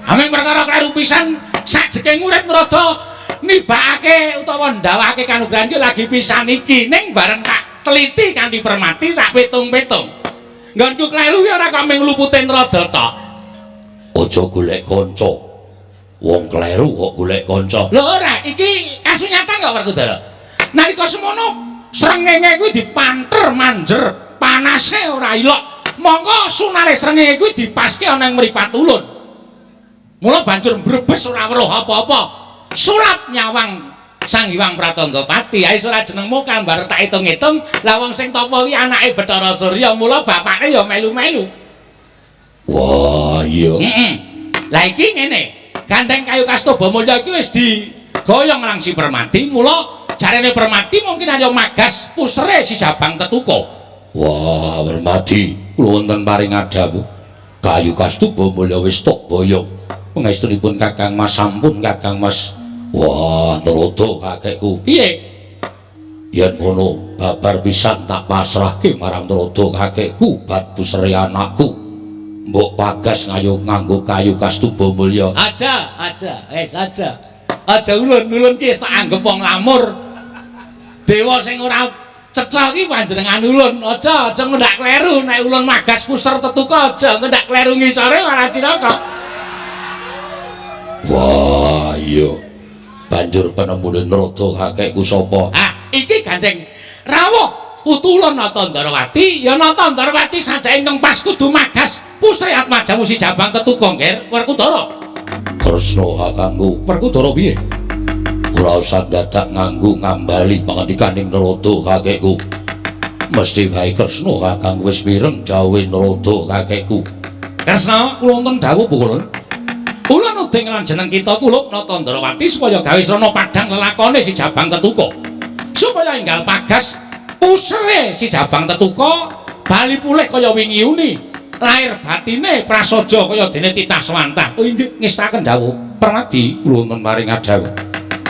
Aming perkara kleru pisan sajeke urip nrada nibakake utawa ndawake kanugrahan ki lagi pisan iki, ning bareng tak teliti kanthi permati tak pitung-pitung. Nggonku kleru ki ora kok ming lupute nrada tok. Aja golek kanca. Wong kleru kok golek kanca. Lho ora, iki kasunyatan kok Werkudara. Nalika semono srengenge kuwi dipanter manjer, panase ora ilok. Mongko sunare srengenge kuwi dipaske ana ing mripat ulun. Mula banjur mbrebes ora weruh apa-apa. Sulap nyawang Sang Hyang Pratanggapati. Ae ora jenengmu kan bareng tak hitung-hitung, lah wong sing tapa kuwi anake Bathara Surya, mula bapakne ya melu-melu. Wah, iya. Heeh. Lah iki ngene, gandeng kayu Kastuba Mulya iki wis digoyong lang si Permadi, mula jarene Permadi mungkin arya magas pusere si Jabang Tetuka. Wah, Permadi, kula wonten paring adhawuh. Kayu Kastuba Mulya wis tok boyong. Pangestunipun Kakang Mas, sampun Kakang Mas. Wah, Narada kakekku. Piye? Yen ngono babar pisan tak pasrahke marang Narada kakekku bat pusere anakku. Mbok pagas ngayu nganggo kayu Kastuba Mulya. Aja, aja, wis aja. Aja ulun-ulun ki wis tak anggep wong lamur. Dewa sing ora cetha ki panjenengan ulun. Aja, aja ngendak kleru nek ulun magas puser Tetuka aja ngendak kleru ngisore malah cilaka. Wah, iya. Banjur penemune Narada kakekku sapa? Ah, iki gandeng rawuh putu ulun Nata Ndarawati, ya Nata Ndarawati sajake ingkang pas kudu magas pusre atmajamu si Jabang Tetuka, Ngger Werkudara. Kresna kakangku. Werkudara piye? Ora usah dadak nganggo ngambali pangandikaning Narada kakekku. Mesti bae Kresna kakangku wis mireng dawuhe Narada kakekku. Kresna, kula wonten dawuh pukulun. Ulun uding lan jeneng kita kulup Nata Ndarawati supaya gawe srana padhang lelakone si Jabang Tetuka. Supaya enggal pagas pusere si Jabang Tetuka bali pulih kaya wingi uni. Lahir batine prasaja kaya dene titah swantah. Oh inggih ngestaken dawuh. Permadi kula wonten paring adhawuh.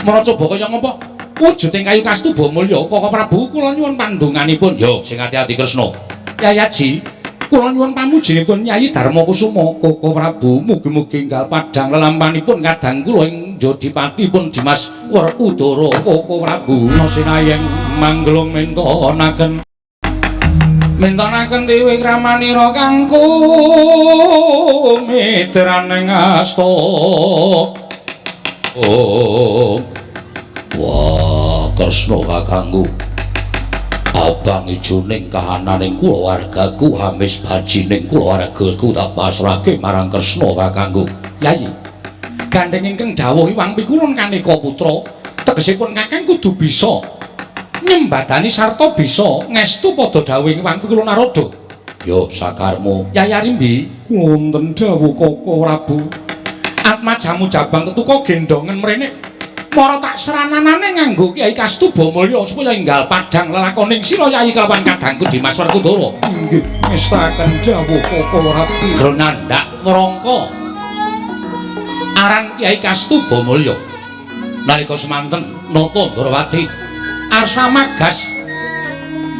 Mara coba kaya ngopo? Wujuding kayu Kastuba Mulya Kaka Prabu kula nyuwun pandonganipun. Yo sing ati-ati Kresna. Yayaji, kula nyuwun pamujinipun Nyai Darma Kusuma Kaka Prabu, mugi-mugi enggal padhang lelampanipun kadang kula ing Jodipati pun Dimas Werkudara Kaka Prabu. Sinayeng manggelung mintonaken mintonaken dewi kramanira kangku mitraning asta. Oh. Wah, Kresna kakangku. Abang ijoning kahananing kulawargaku hamis bajining kulawargaku tak pasrahke marang Kresna kakangku. Yayi, gandeng ingkang dawuh Iwang Pikulun kaneka putra, tegesipun kakang kudu bisa nyembadani sarta bisa ngestu padha dawuh Iwang Pikulun Narada. Yo sakarmu. Yayi Arimbi, kula wonten dawuh Kaka Prabu. Atmajamu Jabang Tetuka gendongen mrene. Mara tak serananane nganggo Kyai Kastuba Mulya supaya enggal padhang lelakoning sira Yayi kelawan kadangku Dimas Werkudara. Inggih, ngestaken dawuh Koko Rati. Gronandak wrangka aran Kyai Kastuba Mulya. Nalika semanten nata Ndrawati arsa magas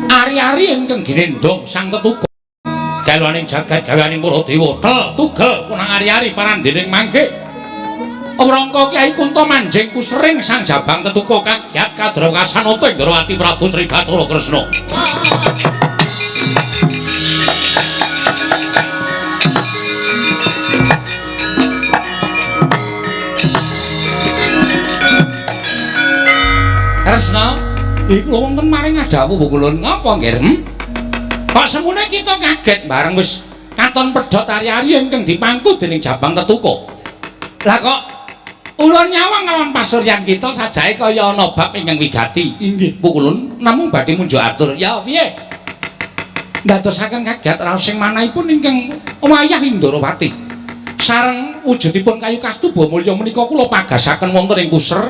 ari-ari ingkang ginendhong Sang Tetuka. Galuaning jagat gaweaning para dewa tel tugel punang ari-ari parandening mangke. Wrangka Kyai Kunta manjing kusering Sang Jabang Tetuka kagiat kadrakasanata ing Ndrawati Prabu Sri Bathara Kresna. Kresna, iku lho wonten maring adhawuh kula ngapa nggih? Kok semune kita kaget bareng wis katon pedhot ari-ari ingkang dipangku dening Jabang Tetuka. Lah kok ulun nyawang nglawan pasuryan kita sajae kaya ana bab ingkang wigati. Inggih, pukulun namung badhe munjuk atur. Ya piye? Ndadosaken kaget raos sing manahipun ingkang wayah ing Ndrawati. Sareng wujudipun kayu Kastuba Mulya menika kula pagasaken wonten ing puser.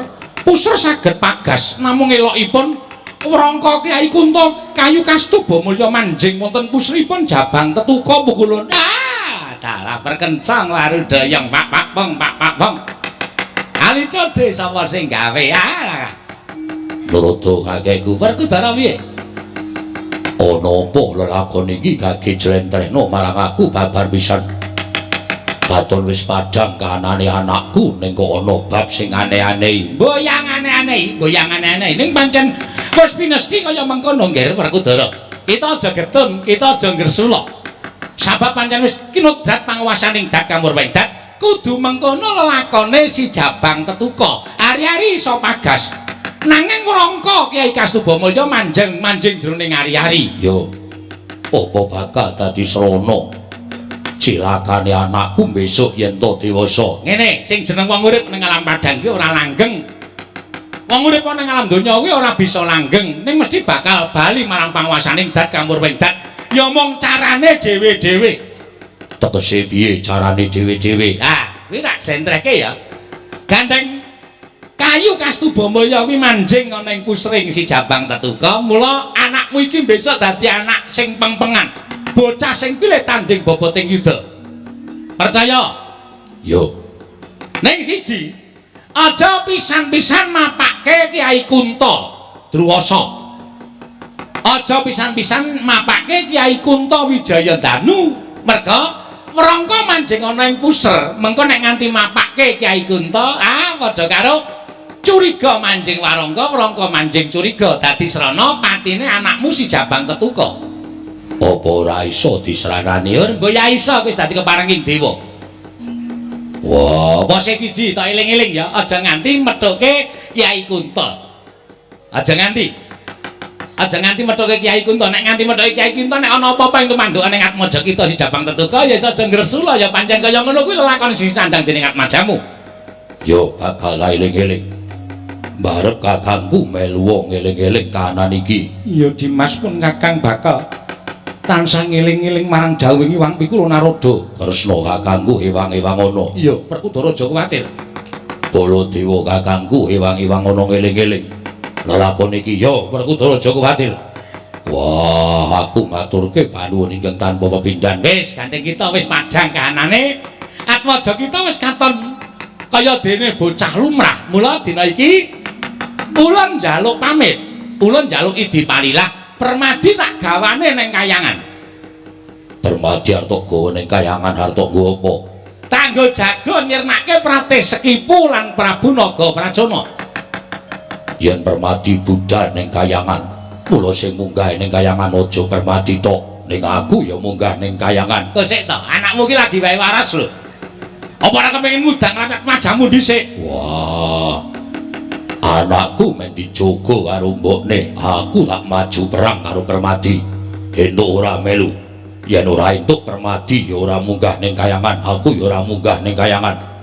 Puser saged pagas namung elokipun wrangka Kyai Kunta kayu Kastuba Mulya manjing wonten pusripun Jabang Tetuka pukulun. Ah, dalah perkencang warudayang pak pak pong pak pak pong. Ali codhe sapa sing gawe? Ah, Narada kakekku Werkudara piye? Ana apa lelakon iki gage jlentrehno marang aku babar pisan. Katon wis padhang kahanane anakku ning kok ana bab sing aneh-aneh. Mboyang aneh-aneh, mboyang aneh-aneh ning pancen wis pinesti kaya mengkono nggih Werkudara. Kita aja getun, kita aja ngresula. Sabab pancen wis kinodrat panguwasaning dat kamurweng dat, kudu mengkono lelakone si Jabang Tetuka. Ari-ari iso pagas. Nanging wrangka Kyai Kastuba Mulya manjing jroning ari-ari. Yo, apa bakal dadi srana cilakane anakku besok yen to dewasa? Ngene, sing jeneng wong urip ning alam padhang ki ora langgeng. Wong urip ning alam donya kuwi ora bisa langgeng, ning mesti bakal bali marang panguwasaning dat kamurweng dat. Ya mung carane dhewe-dhewe. Tegese piye carane dhewe-dhewe? Ah, kuwi tak jentrehke ya. Gandeng kayu Kastuba Mulya kuwi manjing ana ing pusring si Jabang Tetuka, mula anakmu iki besok dadi anak sing pengpengan, bocah sing pilih tanding boboting yuda. Percaya? Yo. Ning siji, aja pisan-pisan mapake Kyai Kunta Druwasa. Aja pisan-pisan mapake Kyai Kunta Wijayandanu, merga wrangka manjing ana ing puser, mengko nek nganti mapake Kyai Kunta, ah padha karo curiga manjing warangka, warangka manjing curiga, dadi srana patine anakmu si Jabang Tetuka. Apa ora iso disranani? Mbok ya iso wis dadi keparenging dewa. Wah, apa siji tak eling-eling ya, aja nganti methuke Kyai Kunta. Aja nganti. Aja nganti methuke Kyai Kunta. Nek nganti methuke Kyai Kunta nek ana apa-apa ing tumandukane ing atmaja kita si Jabang Tetuka ya iso aja ngresula ya pancen kaya ngono kuwi lelakon sing sandang dening atmajamu. Yo bakal eling-eling. Barep kakangku melu ngeling-eling kahanan iki. Ya Dimas pun kakang bakal tansah ngeling-eling marang dawuh Hyang Pikula Narada. Kresna kakangku ewang-ewang ana. Iya, Werkudara aja kuwatir. Baladewa kakangku ewang-ewang ana ngeling-eling. Lelakon iki ya Werkudara aja kuwatir. Wah, aku ngaturke panuwun ingkang tanpa pepindhan. Wis, gandeng kita wis padhang kahanane. Atmaja kita wis katon kaya dene bocah lumrah. Mula dina iki ulun njaluk pamit. Ulun njaluk idi palilah. Permadi tak gawane ning kayangan. Permadi arep gawa ning kayangan arep nggo apa? Tanggo jaga nyirnake Pratih Sekipu lan Prabu Naga Pracona. Yen Permadi budal ning kayangan, mula sing munggah ning kayangan aja Permadi tok, ning aku ya munggah ning kayangan. Kok sik to, anakmu ki lagi wae waras lho. Apa ora kepengin mudang lan majamu dhisik? Wah. Anakku men dijogo karo mbokne, aku tak maju perang karo Permadi. Entuk ora melu. Yen ora entuk Permadi ya ora munggah ning kayangan, aku ya ora munggah ning kayangan.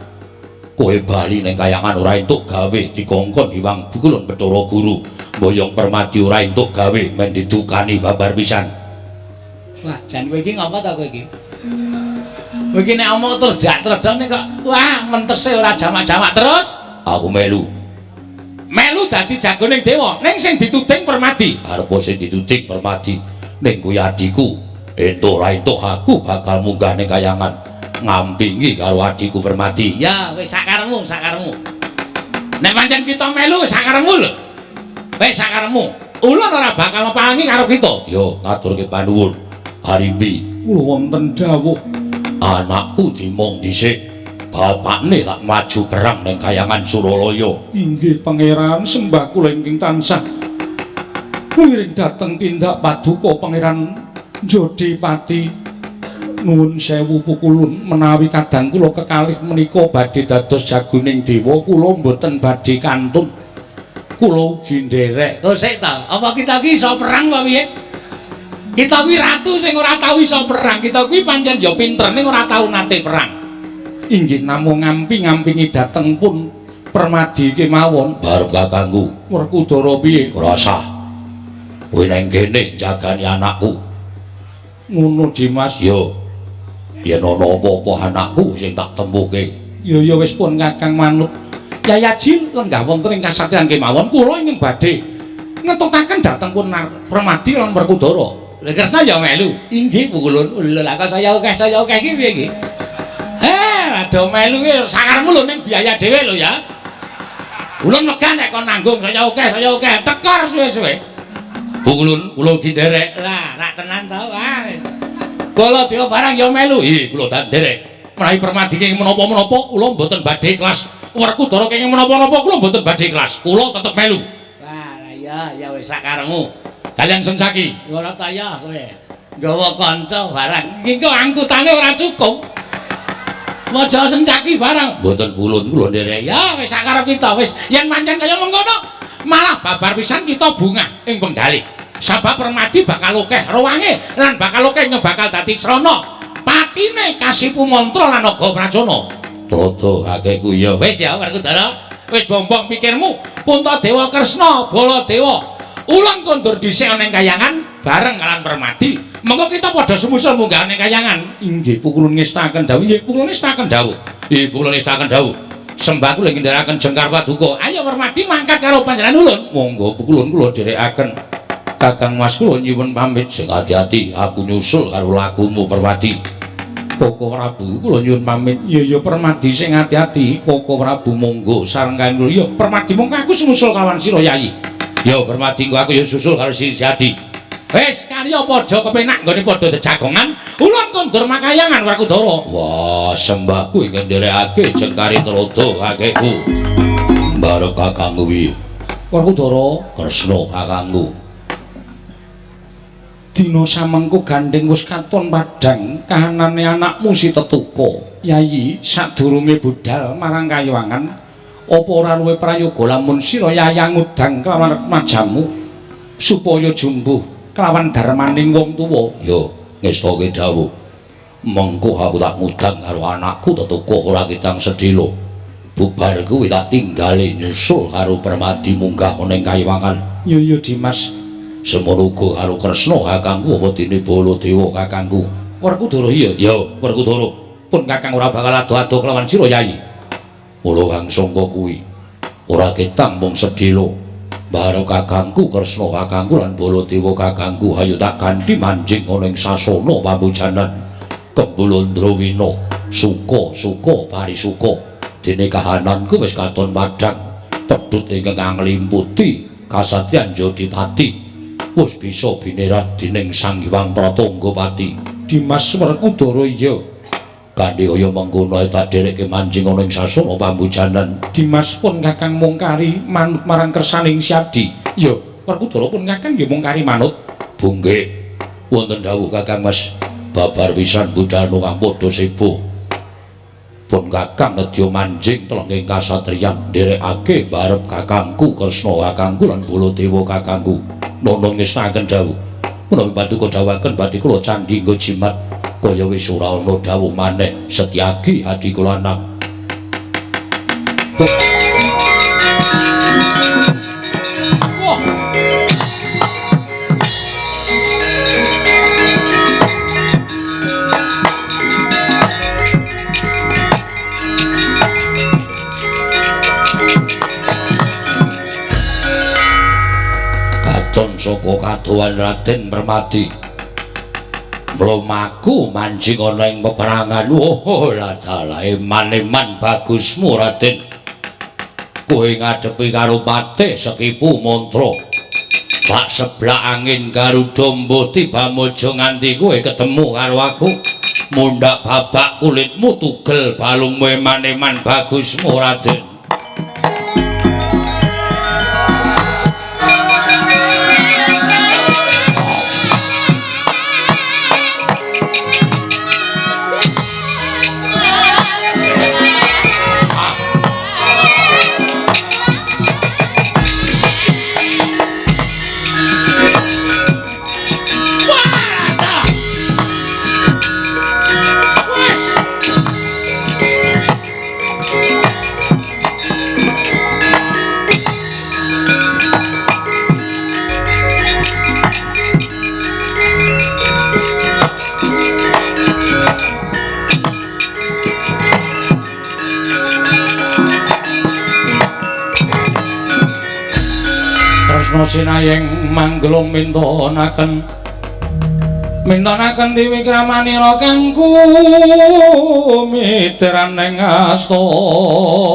Kowe bali ning kayangan ora entuk gawe dikongkon Hyang Bukulun Bathara Guru. Mboyong Permadi ora entuk gawe men didukani babar pisan. Wah, jan kowe iki ngapa ta kowe iki? Kowe iki nek omong terdak-terdak nek kok wah mentese ora jamak-jamak terus aku melu. Melu dadi jagoning dewa, ning sing dituding Permadi. Arep sing dituding Permadi, ning kuwi adhiku. Entuk ora entuk aku bakal munggah ning kayangan ngampingi karo adhiku Permadi. Ya wis sakaremu, sakaremu. Nek pancen kita melu sakaremu lho. Wis sakaremu. Ulun ora bakal mepangi karo kita. Yo ngaturke panuwun. Harimbi, kula wonten dawuh. Anakku dimong dhisik. Bapakne tak maju perang ning kayangan Suralaya. Inggih pangeran, sembah kula ingkang tansah wiring dhateng tindak paduka Pangeran Jodipati. Nuwun sewu pukulun menawi kadang kula kekalih menika badhe dados jagoning dewa, kula mboten badhe kantun. Kula ugi nderek. Kok sik ta? Apa kita iki iso perang apa piye? Kita kuwi ratu sing ora tau iso perang. Kita kuwi pancen ya pinter ning ora tau nate perang. Inggih namung ngampi-ngampingi dhateng pun Permadi kemawon. Barep kakangku. Werkudara piye? Ora sah. Kowe nang kene jagani anakku. Ngono Dimas. Yo. Yen ana apa-apa anakku sing tak tempuhke. Ya ya wis pun kakang manut. Yayaji lenggah wonten ing kasatriyan kemawon kula ingkang badhe ngetutaken dhateng pun Permadi lan Werkudara. Lha Kresna ya melu. Inggih pukulun. Lha kok saya akeh iki piye iki? Ado melu ki sakarmu lho ning biaya dhewe lho ya. Ulun wegah nek kon nanggung saya akeh tekor suwe-suwe. Pukulun kula ugi nderek. Lah, rak tenan to. Ah. Baladewa barang ya melu. Ih, kula tak nderek. Menawi Permadi kenging menapa-menapa kula mboten badhe ikhlas. Werkudara kenging menapa-napa kula mboten badhe ikhlas. Kula tetep melu. Wah, lah ya ya wis sakaremu. Kalian Sencaki. Ora ta ya kowe. Nggawa kanca barang. Iki kok angkutane ora cukup. Waja Sencaki barang. Mboten pulun kula nderek. Ya wis sakarep kita wis yen pancen kaya mengkono malah babar pisan kita bungah ing penggalih. Sabab Permadi bakal akeh ruwange lan bakal akeh bakal dadi srana. Patine kasipu mantra lan naga pracana. Toto kakekku ya. Wis ya Werkudara, wis bombong pikirmu. Puntadewa Kresna, Baladewa. Ulang kondur dhisik ana ing kayangan bareng kalian Permadi. Mengko kita padha sumusul munggah ning kayangan. Inggih pukulun ngestaken dawuh. Inggih pukulun ngestaken dawuh. Inggih pukulun ngestaken dawuh. Sembah kula ngendharaken jengkar paduka. Ayo Permadi mangkat karo panjenengan ulun. Monggo pukulun kula dherekaken. Kakang Mas kula nyuwun pamit. Sing ati-ati aku nyusul karo lakumu Permadi. Koko Prabu kula nyuwun pamit. Ya ya Permadi sing ati-ati. Koko Prabu monggo sareng kalian kula. Ya Permadi monggo aku sumusul kawan sira Yayi. Ya Permadi engko aku ya susul karo si Adi. Wis karya padha kepenak nggone padha jejagongan, ulun kondur makayangan Werkudara. Wah, sembahku ingkang nderekake jengkare tuladha kakekku. Barep kakangku piye? Werkudara, Kresna kakangku. Dina samengko gandeng wis katon padhang kahanane anakmu si Tetuka. Yayi, sadurunge budhal marang kayangan, apa ora luwih prayoga lamun sira yayang ngudang kelawan remajamu supaya jumbuh kelawan darmaning wong tuwa? Yo, ngestake dawuh. Mengko aku tak ngudang karo anakku Tetuka ora kitang sedhela. Bubar kuwi tak tinggale nyusul karo Permadi munggah ana ing kayangan. Yo yo Dimas. Semono uga karo Kresna kakangku apa dene Baladewa kakangku. Werkudara iya. Yo, Werkudara. Pun kakang ora bakal ado-ado kelawan sira Yayi. Mula kang sangka kuwi ora ketang mung sedhela. Bareng kakangku Kresna kakangku lan Baladewa kakangku ayo tak ganti manjing ana ing sasana pambujanan. Kembulundrawina suka-suka parisuka. Dene kahananku wis katon padhang. Pedhut ingkang nglimputi kasatriyan Jodipati. Wis bisa binerat dening Sang Hyang Pratanggapati. Dimas Werkudara iya. Kandhe kaya mengkono tak dherekke manjing ana ing sasana pambujanan. Dimas pun kakang mung kari manut marang kersaning Syadi. Ya, Werkudara pun kakang ya mung kari manut. Bunggih, wonten dawuh Kakang Mas, babar pisan budhal kang padha sebo. Pun kakang nedya manjing telenging kasatriyan nderekake barep kakangku Kresna kakangku lan Baladewa kakangku. Nono ngestakaken dawuh. Menawi paduka dawuhaken badhe kula candhi nggo jimat kaya wis ora ana dawuh maneh Setyaki adi kula anak. Wah. Kadohan Raden Permadi. Mlumaku manjing ana ing peperangan. Oh, ladalah eman-eman bagusmu Raden. Kowe ngadepi karo Patih Sekipu Mantra. Bak seblak angin Garuda mbuh tiba mojo nganti kowe ketemu karo aku. Mundhak babak kulitmu tugel balungmu eman-eman bagusmu Raden. Sinayeng manggelung mintonaken mintonaken diwikramanira kangku mitran ing asta ong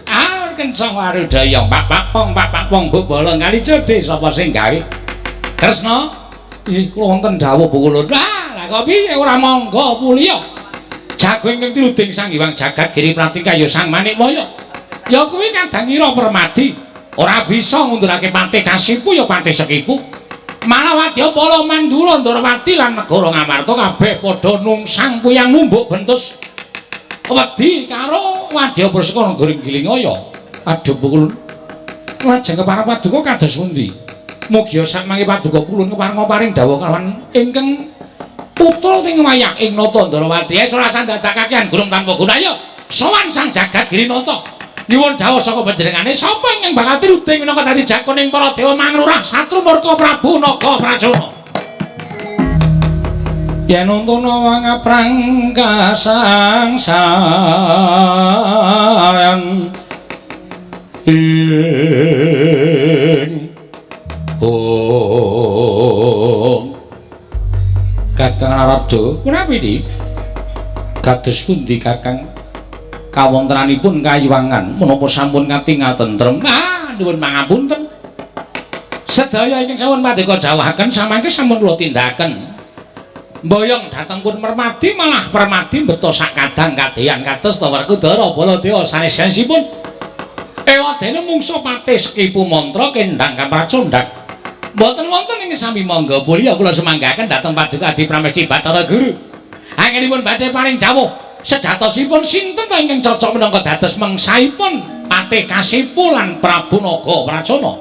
ah kencang warudaya pak pong pak pong bebala kali cedhe sapa sing gawe Kresna ih kula wonten dawuh pukulun ah lah kok piye ora monggo puliya jago ingkang tiruding Sang Hyang Jagat Giri Pratika ya Sang Manikmaya ya kuwi kadangira Permadi ora bisa ngundurake Patih Kasipu ya Patih Sekipu malah wadyabala Mandura Ndorowati lan negara Ngamarta kabeh padha nungsang puyang numbuk bentus wedi karo wadyabala saka negara Gilingaya. Aduh pukulun lajeng kepareng paduka kados pundi mugia samangke paduka kulun kepareng paring dawuh kalawan ingkang putra ting wayah ing Nata Ndorowati wis ora sandadak kakean gunung tanpa guna ayo sowan Sang Jagat Giri Nata nyuwun dawuh saka panjenengane sapa ingkang bakal tiruding minangka dadi jagoning para dewa manglurah satru murka Prabu Naga Pracona yen untuna wangaprang kasangsayan ing ong Kakang Narada punapi di kados pundi Kakang kawontenanipun kayiwangan menapa sampun katingal tentrem ah nuwun pangapunten sedaya ingkang sampun paduka dawuhaken samangke sampun kula tindakaken mboyong dhateng pun Permadi malah Permadi mbeto sak kadang kadeyan kados ta Werkudara Baladewa sanes-sanesipun ewadene mungsuh Patih Sekipu Mantra kendhang kapracondhang mboten wonten ing sami monggo puliya kula sumanggaken dhateng paduka Adi Pramesti Bathara Guru. Anggenipun badhe paring dawuh sejatosipun sinten ta ingkang cocok minangka dados mangsaipun Patih Kasipu lan Prabu Naga Pracona.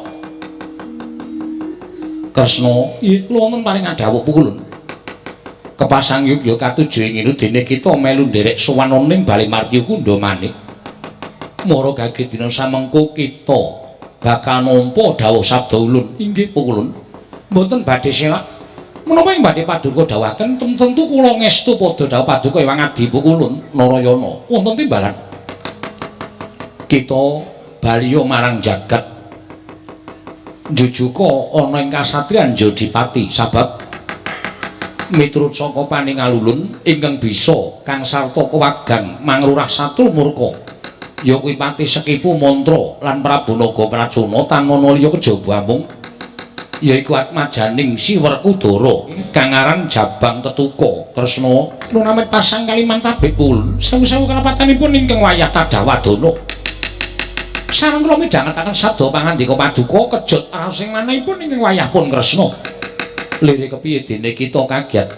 Kresna, ih kula wonten paring dawuh pukulun. Kepasang yugya katuju ing ngene dene kita melu nderek sowan ning Bale Martya Kundha manik. Mara gage dina samengko kita bakal nampa dawuh sabda ulun. Inggih pukulun mboten badhe selak menapa ing badhe paduka dawuhaken tentu kula ngestu padha dawuh paduka Hyang Adi pukulun Narayana wonten timbalan kita baliya marang jagat njujuka ana ing kasatriyan Jodipati sabab miturut saka paningalulun ingkang bisa kang sarta kewagang mangrurah satru murka ya kuwi Patih Sekipu Mantra lan Prabu Naga Pracona tanana liya kejaba amung yaiku atmajaning Si Werkudara kang aran Jabang Tetuka. Kresna lunamit pasang kaliman tabik pulun sewu-sewu kalepatanipun ingkang wayah tadawadana sareng kula midhangetaken sabda pangandika paduka kejut raos ing manahipun ingkang wayah pun Kresna lire kepiye dene kita kaget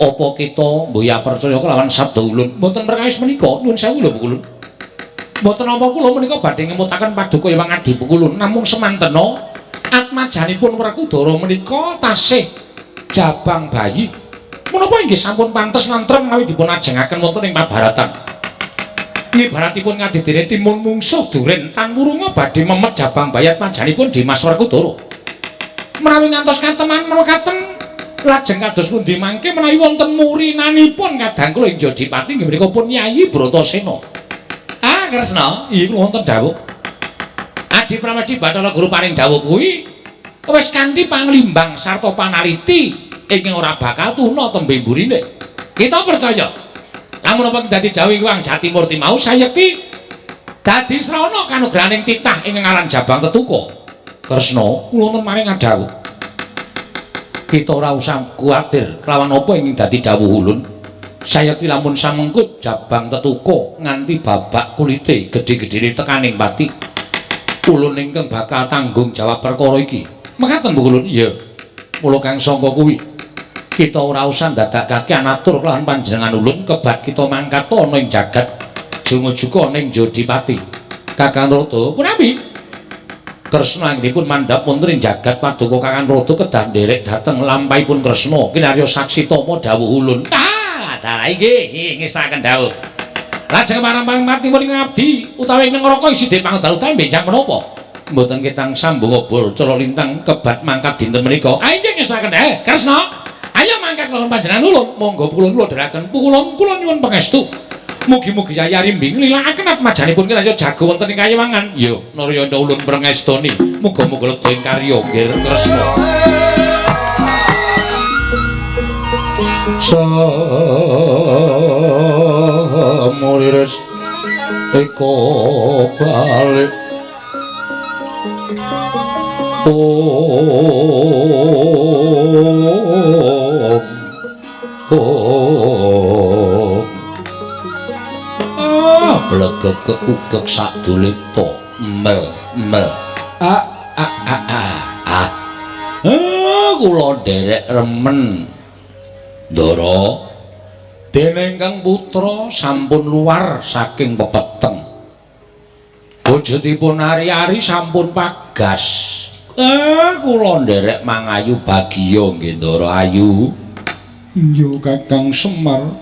apa kita mboya percaya kelawan sabda ulun mboten perkawis menika nuwun sewu lho pukulun mboten napa kula menika badhe ngemutaken paduka Hyang Adi pukulun namung semantena atmajanipun Werkudara menika tasih jabang bayi menapa inggih sampun pantes nantrem menawi dipun ajengaken wonten ing pabaratan ngibaratipun ngadidene timun mungsuh duren tan wurunga badhe memet jabang bayi atmajanipun Dimas Werkudara menawi ngantos kateman mekaten Lajeng kados pundi mangke menawi wonten murinanipun kadang kula ing Jodipati inggih menika pun Yayi Bratasena. Ah, Kresna, iya kula wonten dawuh. Adi Pramesti Bathara Guru paring dawuh kuwi wis kanthi panglimbang sarta panaliti ingkang ora bakal tuna tembe mburine. Kita percaya. Lamun apa dadi dawuh Hyang Jatimurti mau sayekti dadi srana kanugrahaning titah ingkang aran Jabang Tetuka. Kresna, kula wonten maring adhawuh. Kita ora usah kuwatir kelawan apa ing dadi dawuh ulun. Sayekti lamun samengkut Jabang Tetuka nganti babak kulite gedhe-gedhene tekaning pati, ulun ingkang bakal tanggung jawab perkara iki. Mekaten Bu ulun? Iya. Mula kang sangka kuwi kita ora usah ndadakake anatur kelawan panjenengan ulun, kebat kita mangkat ana ing jagat jungujuka ning Jodipati. Kakang Rada punapi? Kresna anggenipun mandhap wonten ing jagat paduka Kakang Rada kedah nderek dhateng lampahipun Kresna kinarya saksi tama dawuh ulun. Ah, dalah inggih ngestaken dawuh. Lajeng marang martipun ing abdi utawi ing neraka isi den pangdalu benjang menapa? Mboten ketang sambung obor cala lintang kebat mangkat dinten menika. Ah inggih ngestaken. Kresna, ayo mangkat kula panjenengan ulun. Monggo kula kula dherekaken pukulun kula nyuwun pangestu. Mugi-mugi Yayi Arimbing nglilakaken atmajanipun kinarya jago wonten ing kayewangan. Ya, Narayana ulun prengestoni. Muga-muga lebda ing karya nggih Kresna. Samuliris eko balik om om blegek keugek sadulita mel mel a a a a a kula nderek remen Ndara dene ingkang putra sampun luar saking pepeteng, wujudipun ari-ari sampun pagas. Kula nderek mangayu bagya nggih Ndara ayu. Iya Kakang Semar,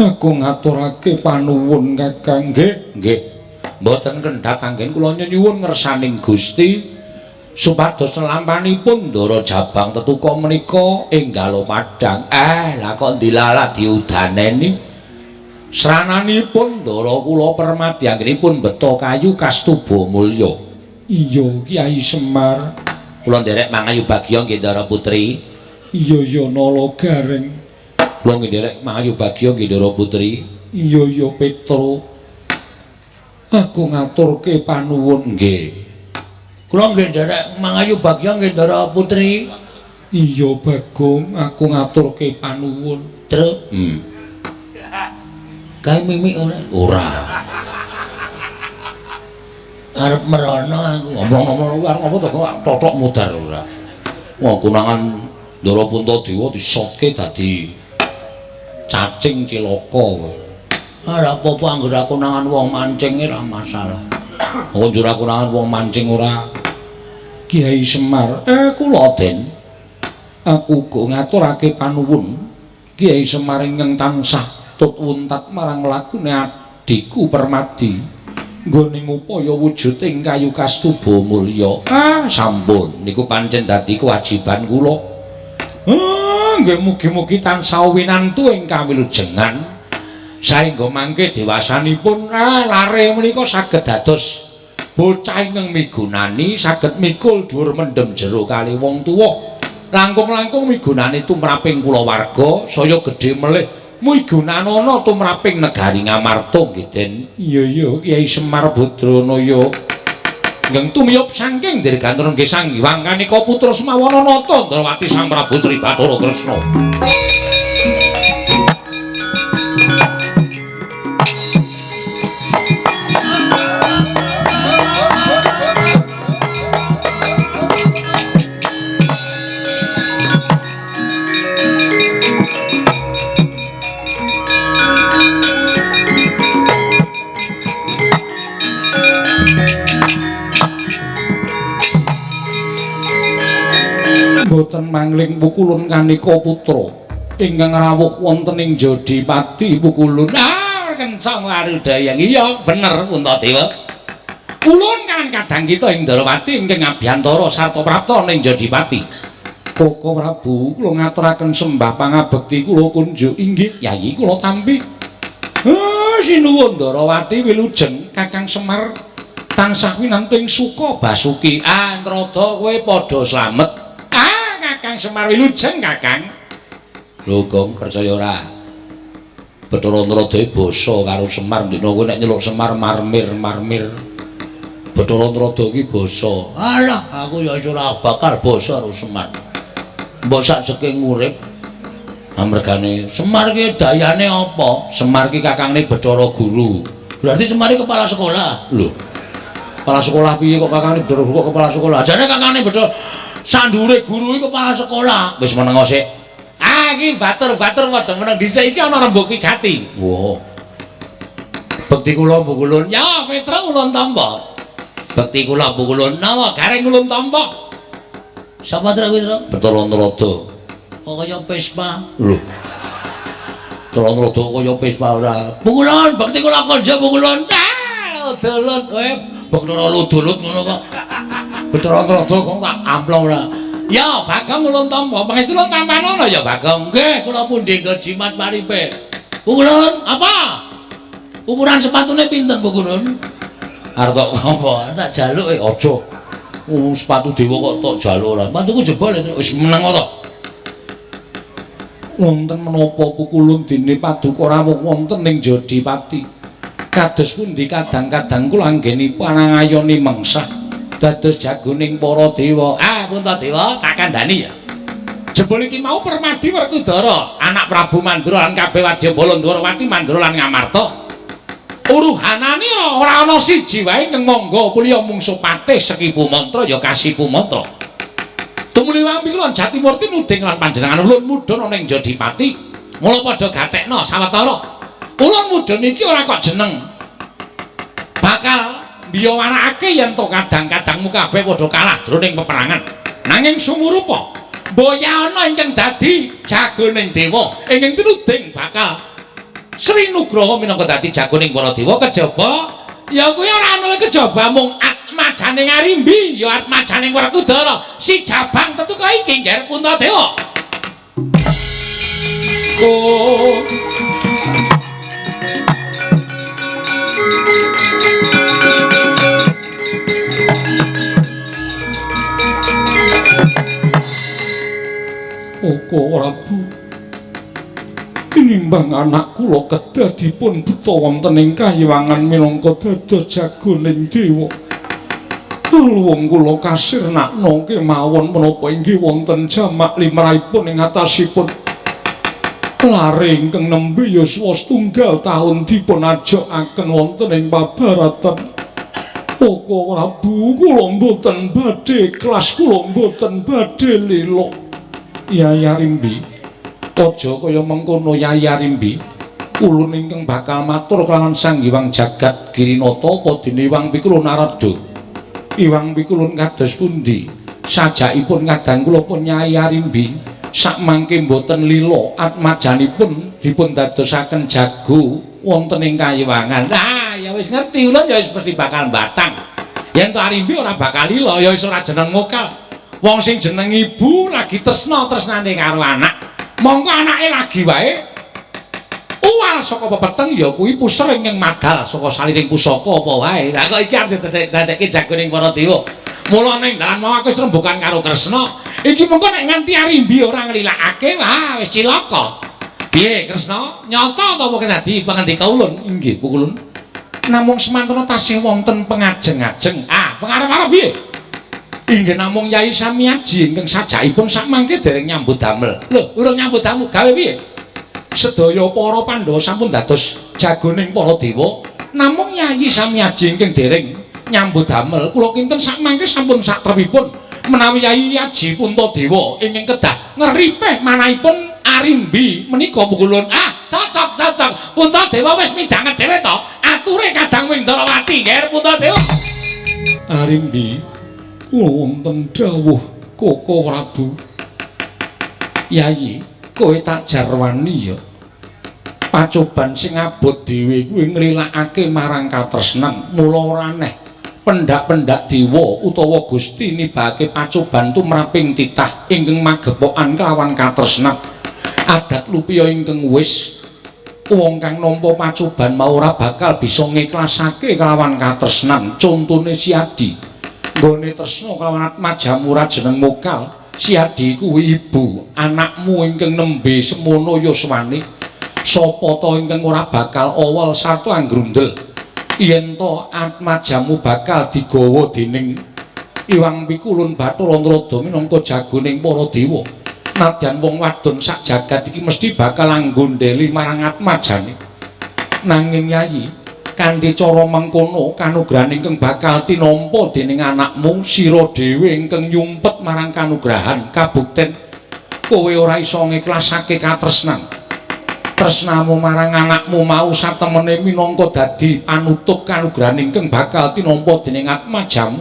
aku ngaturake panuwun Kakang. Nggih, nggih. Mboten kendhat anggen kula nyuwun ngersaning Gusti supados lampanipun Ndara Jabang Tetuka menika enggal padhang. Lah kok ndilalah diudaneni. Srananipun Ndara kula permadi anggenipun beto kayu kastuba mulya. Iya Kyai Semar. Kula nderek mangayu bagya nggih Ndara Putri. Iya ya Nala Gareng. Kula nggih nderek mangayu bagya nggih Ndara Putri. Iya ya Petro. Aku ngaturke panuwun nggih. Kula nggih nderek mangayu bagya nggih Ndara Putri. Iya Bagong, aku ngaturke panuwun. Truk. Kae mimik ora? Ora. Arep merono aku. Ngomong-ngomong arep apa to kok totok mudar ora. Wah konangan Ndara Puntadewa disotke dadi cacing cilaka kowe. Ora apa-apa anggere aku nangan wong mancing ora masalah. Aku njur aku nangan wong mancing ora. Kyai Semar, kula Den. Aku uga ngaturake panuwun Kyai Semar ingkang tansah tut wuntat marang lakune adhiku Permadi nggone ngupaya wujuding kayu kastuba mulya. Ah, sampun niku pancen dadi kewajiban kula. Nggih mugi-mugi tansah winantu ing kawilujengan saengga mangke dewasanipun lare menika saged dados bocah ingkang migunani, saged mikul dhuwur mendem jero kali wong tuwa. Langkung-langkung migunani tumraping kulawarga saya gedhe melih migunanana tumraping negari Ngamarta nggih Den. Iya iya Kyai Semar Badranaya. Nggeng tumiyup saking dirgantara nggih Sang Hyang Kanika Putra Semawana Nata Ndrawati Sang Prabu Sri Bathara Kresna. Mboten mangling pukulun kanika putra ingkang rawuh wonten ing Jodipati pukulun. Ah, kencang warudayang. Iya, bener Puntadewa. Ulun kan kadang kita ing Ndarawati ingkang ngabiyantara sarta prapta ning Jodipati. Koko Prabu, kula ngaturaken sembah pangabekti kula kunjuk. Inggih, Yayi, kula tampi. Sinuwun Ndarawati wilujeng Kakang Semar tansah winantu ing suka basuki. Ah, Antrada kowe padha slamet. Ah, Kakang Semar wilujeng Kakang. Lho, Gong, percaya ora? Bathara Antrada basa karo Semar ndekno kowe nek nyeluk Semar marmir-marmir. Bathara Antrada iki basa. Alah, aku ya ora bakal basa karo Semar. Mbok sak jeking urip amergane Semar ki dayane apa? Semar ki kakangne Bathara Guru. Berarti Semar ki kepala sekolah. Lho. Kepala sekolah piye kok kakangne Bathara Guru kok kepala sekolah? Jane kakangne Bathara sandure guru iki kepala sekolah. Wis meneng sik. Ah, iki batur-batur padha meneng dhisik iki ana rembug wigati. Wah. Bekti kula Pukulun. Ya, Petruk ulun tampa. Bekti kula Pukulun. Nawa gareng ulun tampa. Sapa trek kuwi, Truk? Bathara Antrada. Kok kaya Vespa? Lho. Bathara Antrada kaya Vespa ora. Pukulun, bekti kula konjo Pukulun. Ah, ludut kowe Bathara ludulut ngono kok. Bathara Antrada kok tak amplong ora. Ya, Bagong ulun tampa. Pangestu ulun tampanono ya, Bagong. Nggih, kula pundi nggo jimat paripe. Pukulun, apa? Ukuran sepatune pinten, Pukulun? Arep tok apa? Tak jaluk e aja. Sepatu dewa kok tok jaluk ora. Sepatuku jebol wis meneng to. Wonten menapa Pukulun dene paduka rawuh wonten ing Jodipati? Kados pundi kadang-kadang kula anggenipun angayoni mengsah dados jagoning para dewa. Ah, Puntadewa tak kandhani ya. Jebul iki mau Permadi Werkudara, anak Prabu Mandra lan kabeh wadyabala Ndwarawati Mandra lan Ngamarta. Uruhanane ora ana siji wae ingkang mangga puliya mungsuh patih Sekipu Mantra ya Kasipu Mantra. Tumuli wampi kula Jatimurti nuding lan panjenengan ulun mudhun ana ing Jodipati. Mula padha gatekna sawetara. Ulun mudhun iki ora kok jeneng. Bakal mbiyawarakake yen to kadang-kadangmu kabeh padha kalah jroning peperangan. Nanging sumurupa mboya ana ingkang dadi jagoning dewa ingkang tinuding bakal Sri Nugroho minangka dadi jagoning para dewa kejaba ya kuwi ora ana kejaba mung atmajane Arimbi ya atmajane Werkudara si jabang tetuka iki Ngger Puntadewa. Oh. Oko Prabu, tinimbang anak kula kedah dipun beto wonten ing kayiwangan minangka dados jagoning dewa. Luwung kula kasirnakna kemawon menapa inggih wonten jamak limrahipun ing atasipun lare ingkang nembe yuswa setunggal taun dipun ajokaken wonten ing pabaratan. Oko Prabu, kula mboten badhe ikhlas, kula mboten badhe lila. Yai Arimbi, aja kaya mengkono Yai Arimbi. Ulun ingkang bakal matur kelawan Sang Hyang Jagat Girinata apa dene Iwang Pikulun Narada. Iwang Pikulun kados pundi? Sajakipun kadang kula pun Yai Arimbi sakmangke mboten lila atmajanipun dipun dadosaken jago wonten ing kayiwangan. Lah ya wis ngerti ulun ya wis mesti bakal batang. Yen to Arimbi ora bakal lila ya wis ora jeneng mokal. Wong sing jeneng ibu lagi tresna tresnane karo anak. Mongko anake lagi wae uwal saka pepeteng ya kuwi puser ingkang madal saka saliring pusaka apa wae. Lah kok iki arep didadekke jagoning para dewa. Mula ning dalan mau aku wis rembukan karo Kresna. Iki mengko nek nganti Arimbi ora nglilakake, wah wis cilaka. Piye Kresna? Nyata ta apa dadi pangandika ulun? Inggih, Pukulun. Namung semantana tasih wonten pengajeng-ajeng. Ah, pengarep-arep piye? Inggih namung Yai Samiaji ingkang sajakipun sakmangke dereng nyambut damel. Lho, urung nyambut damel gawe piye? Sedaya para Pandhawa sampun dados jagoning para dewa, namung Yai Samiaji ingkang dereng nyambut damel. Kula kinten sakmangke sampun satrepipun menawi Yai Aji Puntadewa ingkang kedah ngeripeh manahipun Arimbi menika Pukulun. Ah, cocok cocok. Puntadewa wis midhanget dhewe to. Ature kadang Windrawati, Nger Puntadewa. Arimbi, wonten dawuh Koko Prabu. Yayi, kowe tak jarwani ya. Pacoban sing abot dhewe kuwi nglilakake marang katresnan, mula ora aneh. Pendak-pendak dewa utawa Gusti nibake pacoban tumraping titah ingkang magepokan kelawan katresnan. Adat lupiya ingkang wis wong kang nampa pacoban mau ora bakal bisa ngiklasake kelawan katresnan. Contone Siadi nggone tresna kelawan Atmajamu ora jeneng mokal. Siadi kuwi ibu anakmu ingkang nembe semono yuswane. Sapa ta ingkang ora bakal awal sarta anggrundel yen to Atmajamu bakal digawa dening Iwang Pikulun Bathara Narada minangka jagoning para dewa. Nadyan wong wadon sak jagat iki mesti bakal anggondheli marang Atmajane. Nanging Yayi, kanthi cara mengkono kanugrahan ingkang bakal tinampa dening anakmu, sira dhewe ingkang nyumpet marang kanugrahan kabukten kowe ora iso ngiklasake katresnan. Tresnamu marang anakmu mau satemene minangka dadi panutup kanugrahan ingkang bakal tinampa dening Atmajamu.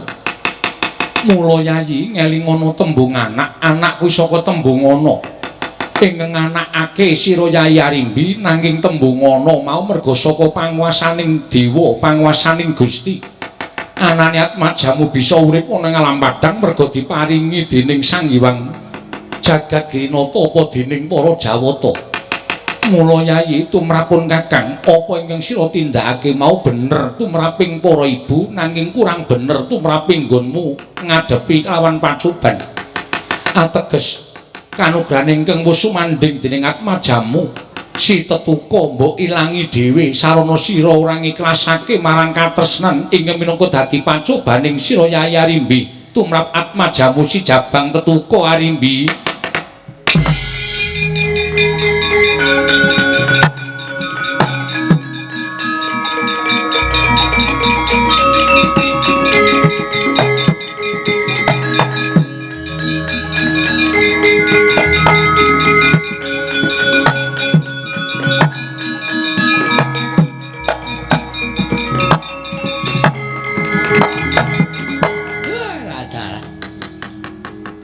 Mula Yayi ngelingono tembung anak, anak kuwi saka tembung ana ingkang anakake sira Yayi Arimbi, nanging tembung ana mau merga saka panguwasaning dewa, panguwasaning Gusti. Anane Atmajamu bisa urip ana ing alam padhang merga diparingi dening Sang Hyang Jagat Girinata apa dening para Jawata. Mula Yayi tumrapun Kakang, apa ingkang sira tindakake mau bener tumraping para ibu, nanging kurang bener tumraping nggonmu ngadepi kelawan pacoban. Ateges kanugrahan ingkang wis sumandhing dening Atmajamu si tetuka mbok ilangi dhewe sarana sira ora ngiklasake marang katresnan ingkang minangka dadi pacobaning sira Yayi Arimbi tumrap Atmajamu si Jabang Tetuka Arimbi.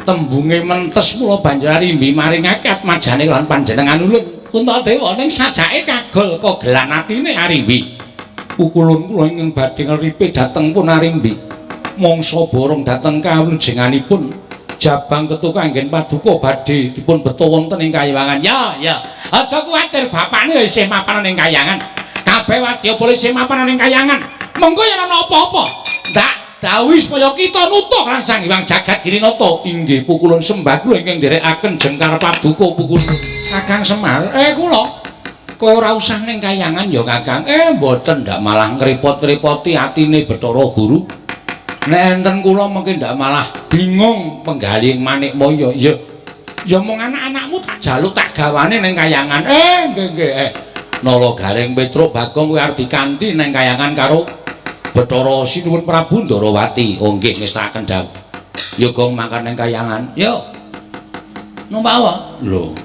Tembunge mentes mula banjur Arimbi maringake Atmajane lan panjenengan ulun Puntadewa ning sajake kagol kogelan atine Arimbi. Pukulun kula ingkang badhe nglipe dhateng pun Arimbi. Mangsa borong dhateng kawulujenganipun Jabang Tetuka anggen paduka badhe dipun beto wonten ing kayangan. Ya, ya. Aja kuwatir bapakne isih mapan ning kayangan. Kabeh wadya polisi mapan ning kayangan. Mengko yen ana apa-apa, ndak dawuhi supaya kita nutuh lan Sang Hyang Jagat Girinata. Inggih pukulun sembah kula ingkang nderekaken jengkar paduka pukulun. Kakang Semar, kula kowe ora usah ning kayangan ya Kakang. Mboten ndak malah ngrepot-ngrepoti atine Bathara Guru. Nek enten kula mungkin ndak malah bingung penggalih Manikmaya. Ya ya mung anak-anakmu tak jaluk tak gawane ning kayangan. Nggih nggih. Nala Gareng Petruk Bagong kowe arep dikanthi ning kayangan karo Bathara Sinuwun Prabu Ndarawati. Oh nggih wis tak kendhang. Ya gong makan ning kayangan. Yo. Numpak apa? Lho.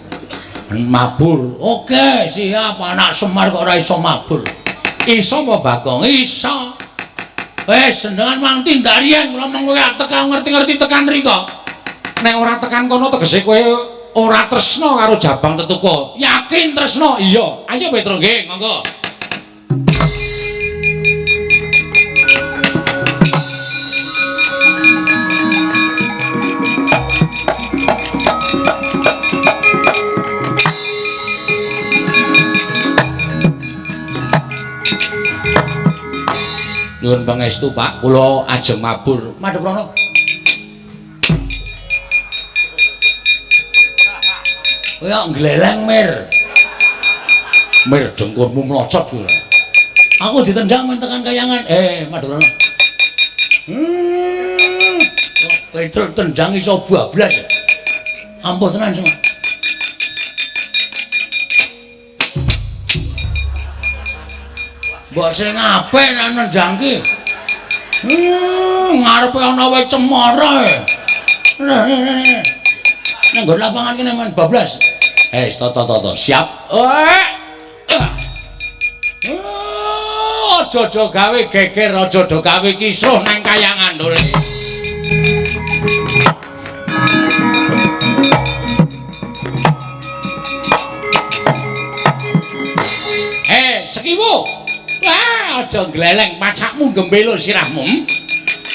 Mabur. Oke, siap. Anak Semar kok ora iso mabur. Iso apa Bagong? Iso. Wis senengan mang tindak riyen kula mung kowe tekan ngerti-ngerti tekan mriko. Nek ora tekan kono tegese kowe ora tresna karo Jabang Tetuka. Yakin tresna? Iya. Ayo Petro nggih, monggo. Nyuwun pangestu Pak, kula ajeng mabur. Madhep rono. Kowe kok ngleleng, Mir. Mir dengkurmu mlocot kuwi. Aku ditendang men tekan kayangan. Madhep rono. Petruk tendang iso bablas. Ampuh tenan semua. Mbok sing apik nek nendang ki. Ngarepe ana wae cemara. Nang nggon lapangan kene men bablas. Toto siap. Aja do gawe geger, aja do gawe kisruh nang kayangan dole. Sekiwo. Wah, aja gleleng pacakmu gembelo sirahmu.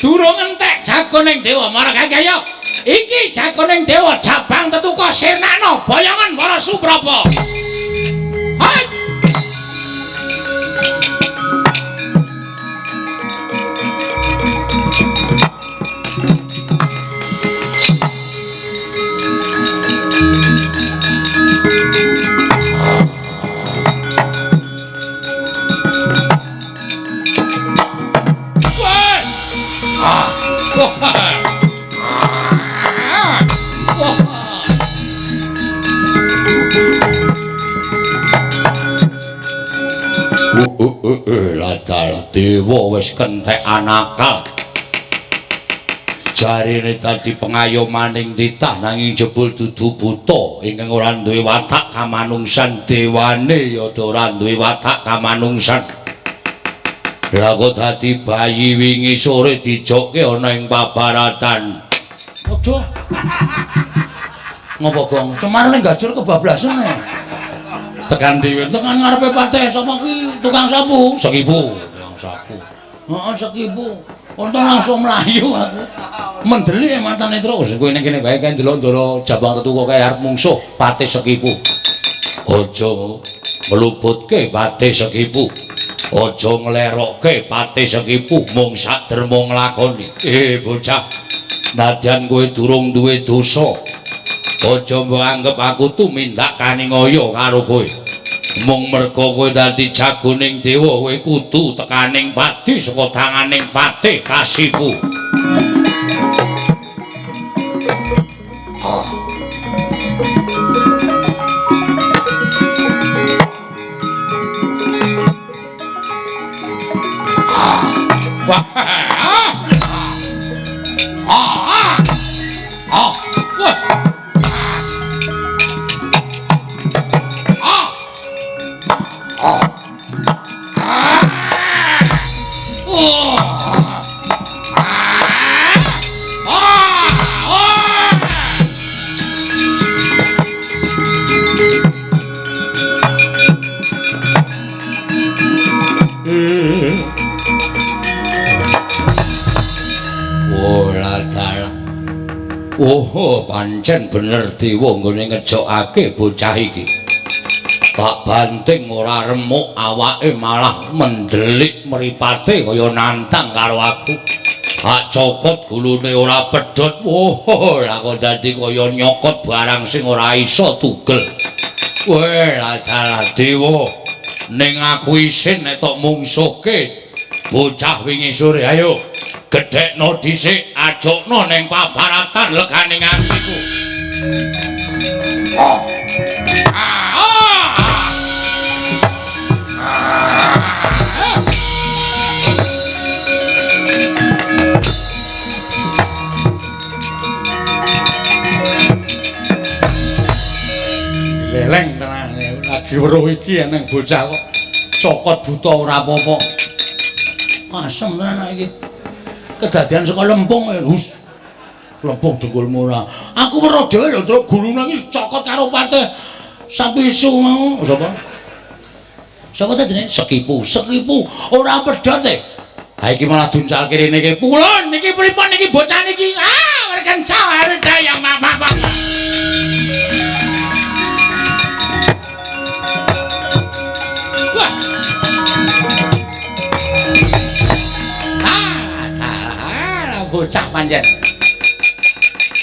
Durung entek jagoning dewa marang kaya. Iki jagoning dewa jabang tetuka sirnakno boyongan para Supraba. Hai. Ladal dewa wis kentekan akal. Jarene dadi pengayomaning titah nanging jebul dudu buta ingkang ora duwe watak kamanungsan, dewane ya ora duwe watak kamanungsan. Lah kok dadi bayi wingi sore dijokke ana ing pabaratan. Aduh. Ngopo gong? Cemar ning gajur kebablasan. Tekan dhewe, tekan ngarepe patih sapa ki? Tukang sapu. Sekipu, tukang sapu. Heeh, sekipu. Untung langsung mlayu aku. Mendelik matane terus. Kowe ning kene wae kae ndelok-ndelok jabang tetuka kae arep mungsuh patih sekipu. Aja ngluputke patih sekipu. Aja nglerokke patih sekipu, mung sak derma nglakoni. Bocah, nadyan kowe durung duwe dosa, aja mbok anggep aku tumindak kaningaya karo kowe. Mung merga kowe dadi jagoning dewa, kowe kudu tekaning padi saka tanganing patih Kasipu. Wah. Ah. Ah. Wah. Ah. Ah. Oh. Ah. Ah. Oh, pancen bener dewa nggone ngejokake bocah iki. Tak banting ora remuk awake malah mendelik mripate kaya nantang karo aku. Tak cokot gulune ora pedhot. Oh, lah kok dadi kaya nyokot barang sing ora iso tugel. Weh, dalah dewa. Ning aku isin nek tok mungsuhke bocah wingi sore. Ayo gedhekno dhisik, ajokno ning pabaratan leganing atiku. Oh. Ah, ah. Ah. Leleng tenan lagi weruh iki eneng bocah kok cokot buta ora apa-apa. Asem tenan iki. Kedadian saka lempung ya, hus. Lempung dengkulmu ora. Aku weruh dhewe lho, truk gulune iki cokot karo patih Sapisu mau. Sapa? Sapa ta jenenge? Sekipu. Sekipu ora pedhot e. Ha iki malah duncalke rene iki. Pulun niki pripun niki bocah niki? Ah, werkenca arep dayang bapak. Wah. Ah, bocah pancen.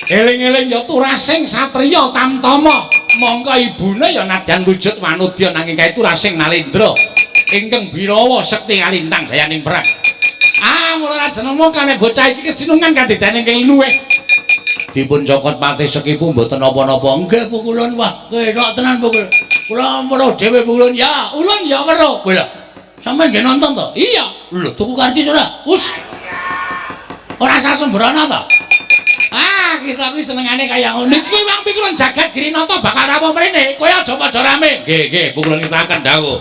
Eling-eling ya turasing satriya tamtama. Mongko ibune ya nadyan wujud wanudya nanging kae turasing nalendra ingkang birawa sekti kalintang jayaning perang. Ah, mula rajenengmu kane bocah iki kesinungan kadidane ingkang luwih. Dipun cokot patih Sekipu mboten napa-napa. Nggih pukulun, wah kelok tenan pukul. Kula weruh dhewe pukulun. Ya, ulun ya weruh. Lha, sampeyan nggih nonton to? Iya. Lho, tuku karcis ora? Us. Ora sasembrono to? Ah, kita kuwi senengane kaya ngono. Iki wong pikulun jagat Girinata bakal rawuh mrene. Kowe aja padha rame. Nggih, nggih, pukulun ngestaken dawuh.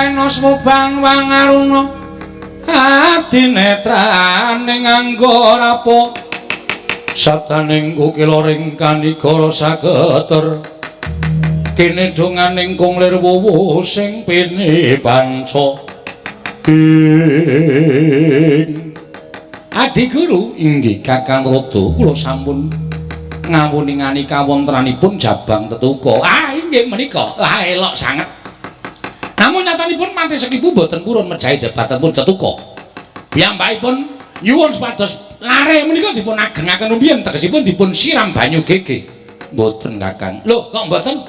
Raina smubang wangaruna adinetrane nganggo rapo sabdaning kukila ring kanigara sageter kene donganing kung lir wuwu sing pini panca. Adi guru inggih Kakang Rada, kula sampun ngawuningani kawontenanipun Jabang Tetuka. Ah inggih menika, lah elok sanget. Namun nyatanipun Patih Sekipu boten purun mejahi debatenipun Tetuka. Piyambakipun nyuwun supados lare menika dipun agengaken rumiyin, tegesipun dipun siram banyu gege. Mboten Kakang. Lho kok mboten?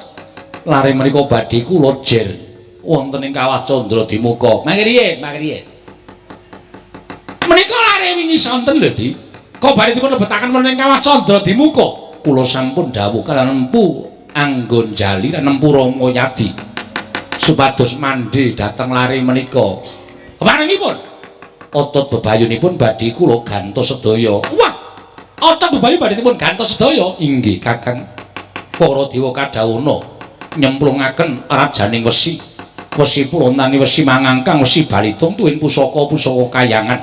Lare menika badhe kula jer wonten ing kawah Candra Dimuka. Mangke riyin, mangke riyin. Menika lare wingi sonten lho, Dik. Kok badhe dipun lebetaken wonten ing kawah Candra Dimuka? Kula sampun dawuh kaliyan Empu Anggon Jali lan Empu Rama Yadi supados mandhe dhateng lare menika. Warengipun otot bebayunipun badhe kula gantos sedaya. Wah, otot bebayu badhe dipun gantos sedaya. Inggih Kakang. Para dewa kadhawuhna nyemplungaken rajaning wesi. Wesi pulontani wesi mangangkang wesi balitung tuwin pusaka-pusaka kayangan.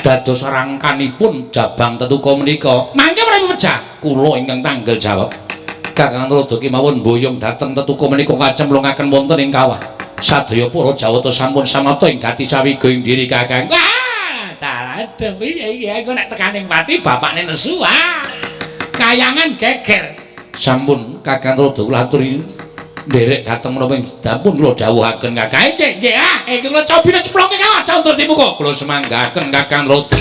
Dados rangkanipun Jabang Tetuka menika. Mangke menawi pejah kula ingkang tanggel jawab. Kakang Rada kemawon boyong dhateng Tetuka menika kacemplungaken wonten ing kawah. Sadaya para Jawata sampun samapta ing gati sawiga ing diri Kakang. Wah, dalah piye iki engko nek tekaning pati bapakne nesu. Ah. Kayangan geger. Sampun Kakang Rada kula aturi nderek dhateng menapa sampun kula dawuhaken Kakang. Nggih, nggih ah, iki kula cobine cemplungke kawah Candra Dimuka. Kula semanggaken Kakang Rada.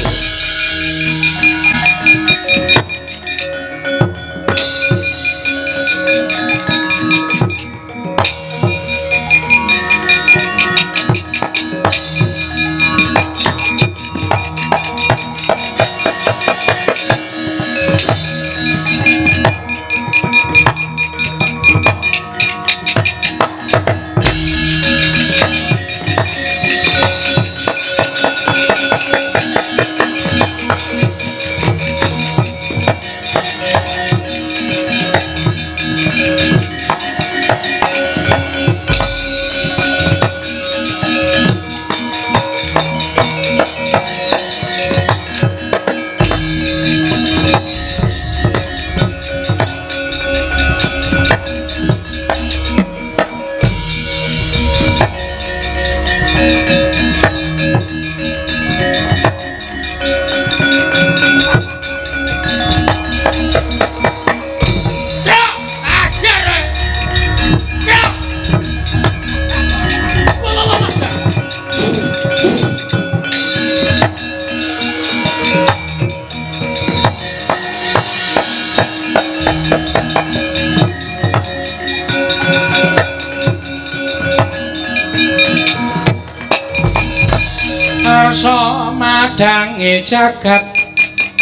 Arsa madange jagat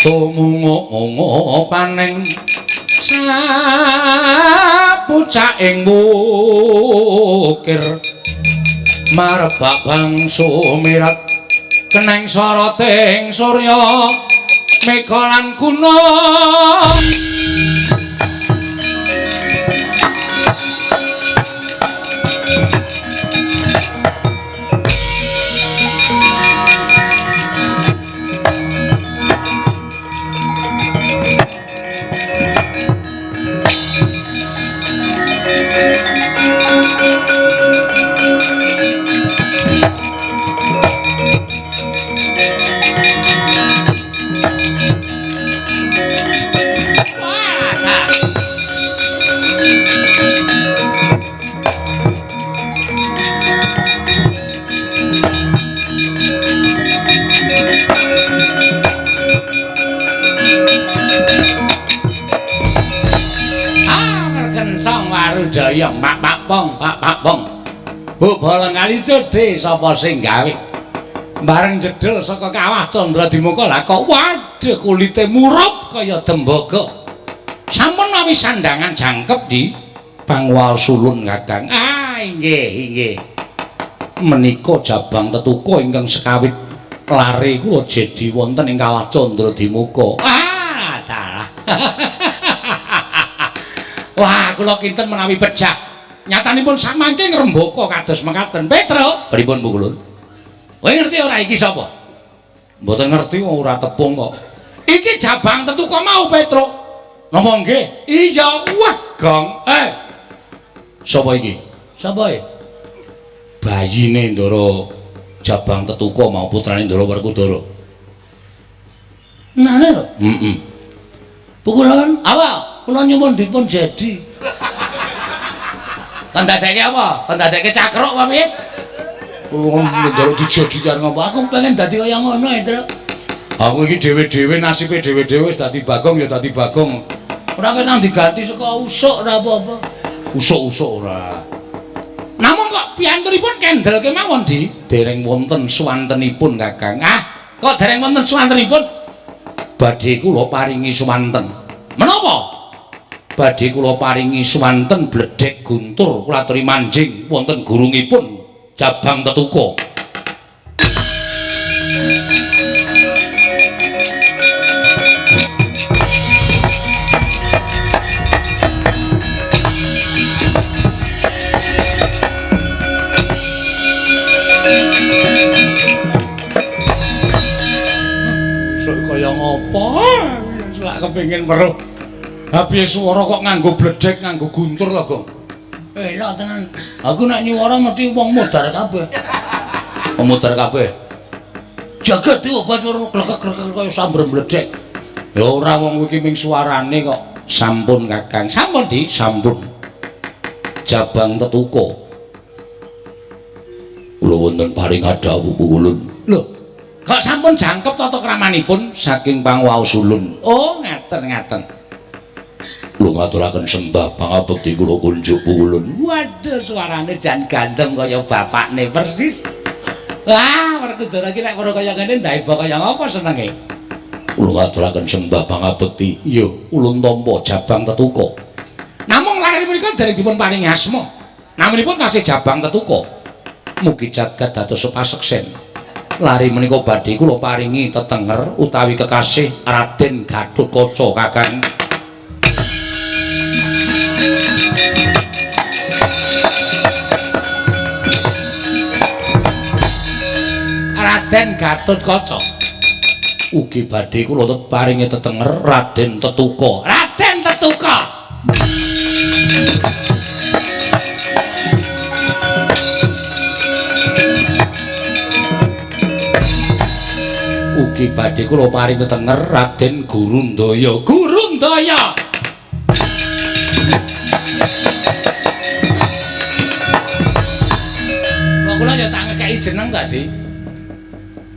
tumungu-mungu paning sapucaking wukir marbak bangsu mirat keneng soroting surya mega lan gunung. Warudaya pak pak pong pak pak pong Bu bolong kali jodhe sapa sing gawe bareng jedhel saka kawah Candra Dimuka lah kok waduh kulite murup kaya tembaga. Sampun mawi sandangan jangkep di pangwasulun Kakang. Ah inggih inggih menika Jabang Tetuka ingkang sekawit lare kula jedi wonten ing kawah Candra Dimuka. Ah dalah. Wah, kula kinten menawi pejah. Nyatanipun samangke ngrembaka kados mekaten. Petro, pripun Pukulun? Kowe ngerti ora iki sapa? Mboten ngerti ora tepung kok. Iki Jabang Tetuka mau Petro. Napa nggih? Iya, wah gong. Sapa iki? Sapa e? Bayine Ndara Jabang Tetuka mau putrane Ndara Werkudara. Nah lho. Heeh. Pukulun, apa? Kula nyuwun dipun jadi. Kon dadeke apa? Kon dadeke cakruk apa piye? Wong njaluk dijadi karo ngapa? Aku pengen dadi kaya ngono, Tru. Aku iki dhewe-dhewe nasibe dhewe-dhewe wis dadi Bagong ya dadi Bagong. Ora kena diganti saka usuk ora apa-apa. Usuk-usuk ora. Namung kok piyanturipun kendel kemawon, Di? Dereng wonten suwantenipun, Kakang. Ah, kok dereng wonten suwantenipun? Badhe kula paringi suwanten. Menapa? Badhe kula paringi suwanten bledhek guntur kula aturi manjing wonten gurungipun Jabang Tetuka. Sok kaya ngopo? Selak kepengin weruh. Ha piye swara kok nganggo bledhek, nganggo guntur to, Gong? Elok tenan. Aku nek nyuwara mesti wong modar kabeh. Wong modar kabeh. Jagat diobat ora glekek-glekek kaya samber bledhek. Ya ora wong iki ming suarane kok. Sampun, Kakang. Sampun, Di? Sampun. Jabang Tetuka. Kula wonten paring dawuh Pukulun. Lho, kok sampun jangkep tata kramanipun saking pangwaos ulun. Oh, ngaten-ngaten. Kula ngaturaken sembah pangabekti kula kunjuk Pukulun. Waduh, suarane jan gandeng kaya bapakne persis. Wah, Werkudara iki nek weruh kaya ngene ndaiba kaya ngapa senenge? Kula ngaturaken sembah pangabekti. Iya, ulun tampa Jabang Tetuka. Namung lare menika dereng dipun paringi asma. Naminipun tasih Jabang Tetuka. Mugi jagat dados paseksen. Lari menika badhe kula paringi tetenger utawi kekasih Raden Gatotkaca, Kakang. Raden Gatotkaca. Ugi badhe kula paringi tetenger Raden Tetuka. Raden Tetuka. Ugi badhe kula paring tetenger Raden Gurundaya. Gurundaya. Kok kula ya tak ngekeki jeneng tadi.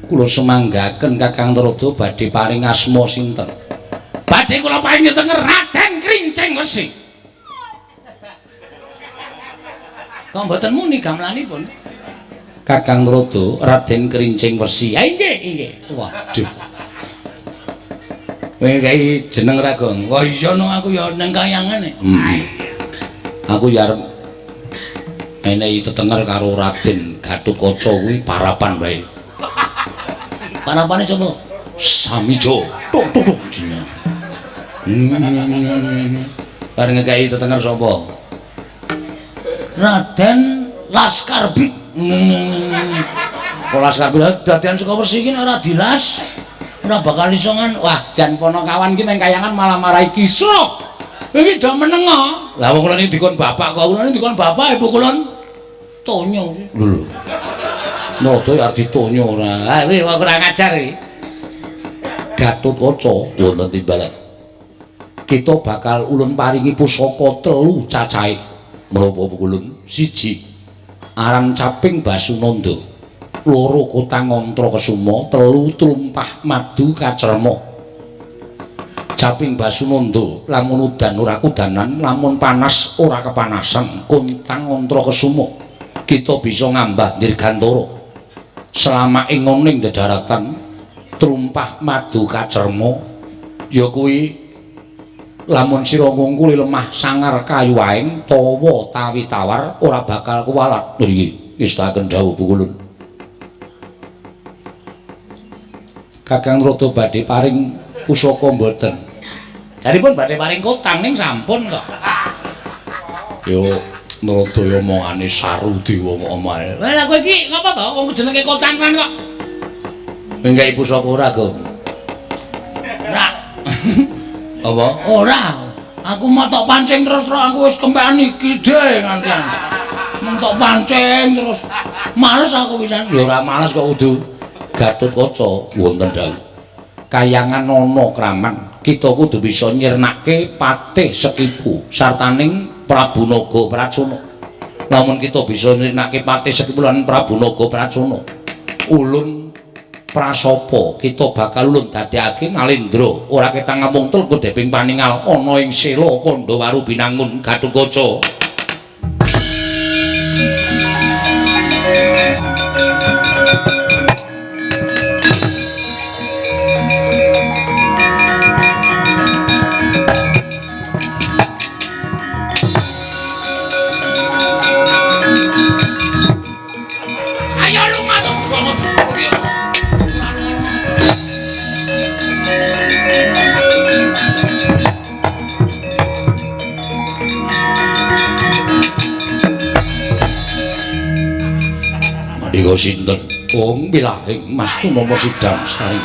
Kula semanggaken Kakang Narada badhe paring asma sinten? Badhe kula paring tetenger Raden Krincing Wesi. Kok mboten muni gamelanipun? Kakang Narada Raden Krincing Wesi. Ya nggih, nggih. Waduh. Kowe kei jeneng ra, Gong? Wah iya no aku ya ning kayangan e. Aku ya arep menehi tetenger karo Raden Gatotkaca kuwi parapan wae. Parapane sapa? Samijo. Tuk tuk tuk. Bareng ngekei tetenger sapa? Raden Laskarbit. Kok Laskarbit dadian saka Wersi iki ora dilas, ora bakal iso ngan. Wah, jan ponokawan ki nang kayangan malah marai kisruh. Iki do menengo. Lah wong kula niki dikon bapak kok, kula niki dikon bapak ibu kula tonyo. Lho lho. Narada ya arep ditonyo ora. Ah kuwi wong kurang ajar iki. Gatotkaca wonten timbalan. Kita bakal ulun paringi pusaka telu cacahe. Menapa Pukulun? Siji, aran caping Basunanda. Loro, kotang Antra Kesuma. Telu, trumpah madu kacerma. Caping Basunanda lamun udan ora kudanan, lamun panas ora kepanasan. Kontang Antra Kesuma kita bisa ngambah dirgantara. Selama ing ngoning dedaratan trumpah madu kacerma ya kuwi lamun sira ngungkuli lemah sangar kayu aeng tawa tawi tawar ora bakal kuwalat. Nggih, ngestaken dawuh Pukulun. Kakang Narada badhe paring pusaka mboten? Jaripun badhe paring kotang ning sampun kok. Yo Naradaya omongane saru dewa kok omahe. Lah kowe iki ngapa to? Wong jenenge kontan kok. Enggae pusaka ora, Gong? Ora. Apa? Ora. Aku mau tok pancing terus terus aku wis kempekan iki de nganti. Mentok pancing terus. Males aku pisan. Ya ora males kok kudu. Gatotkaca wonten dawuh. Kayangan ana kraman, kita kudu bisa nyirnake Patih Sekipu sartaning Prabu Naga Pracona. Lamun kita bisa nyirnake Patih Sekipu lan Prabu Naga Pracona, ulun prasapa kita bakal ulun dadekake Nalendra ora ketang ngamung telku deping paningal ana ing Sela Kandhawaru Binangun Gatotkaca. Mandika sinten? Wong wilahing Mas Tumama Sidam Sari.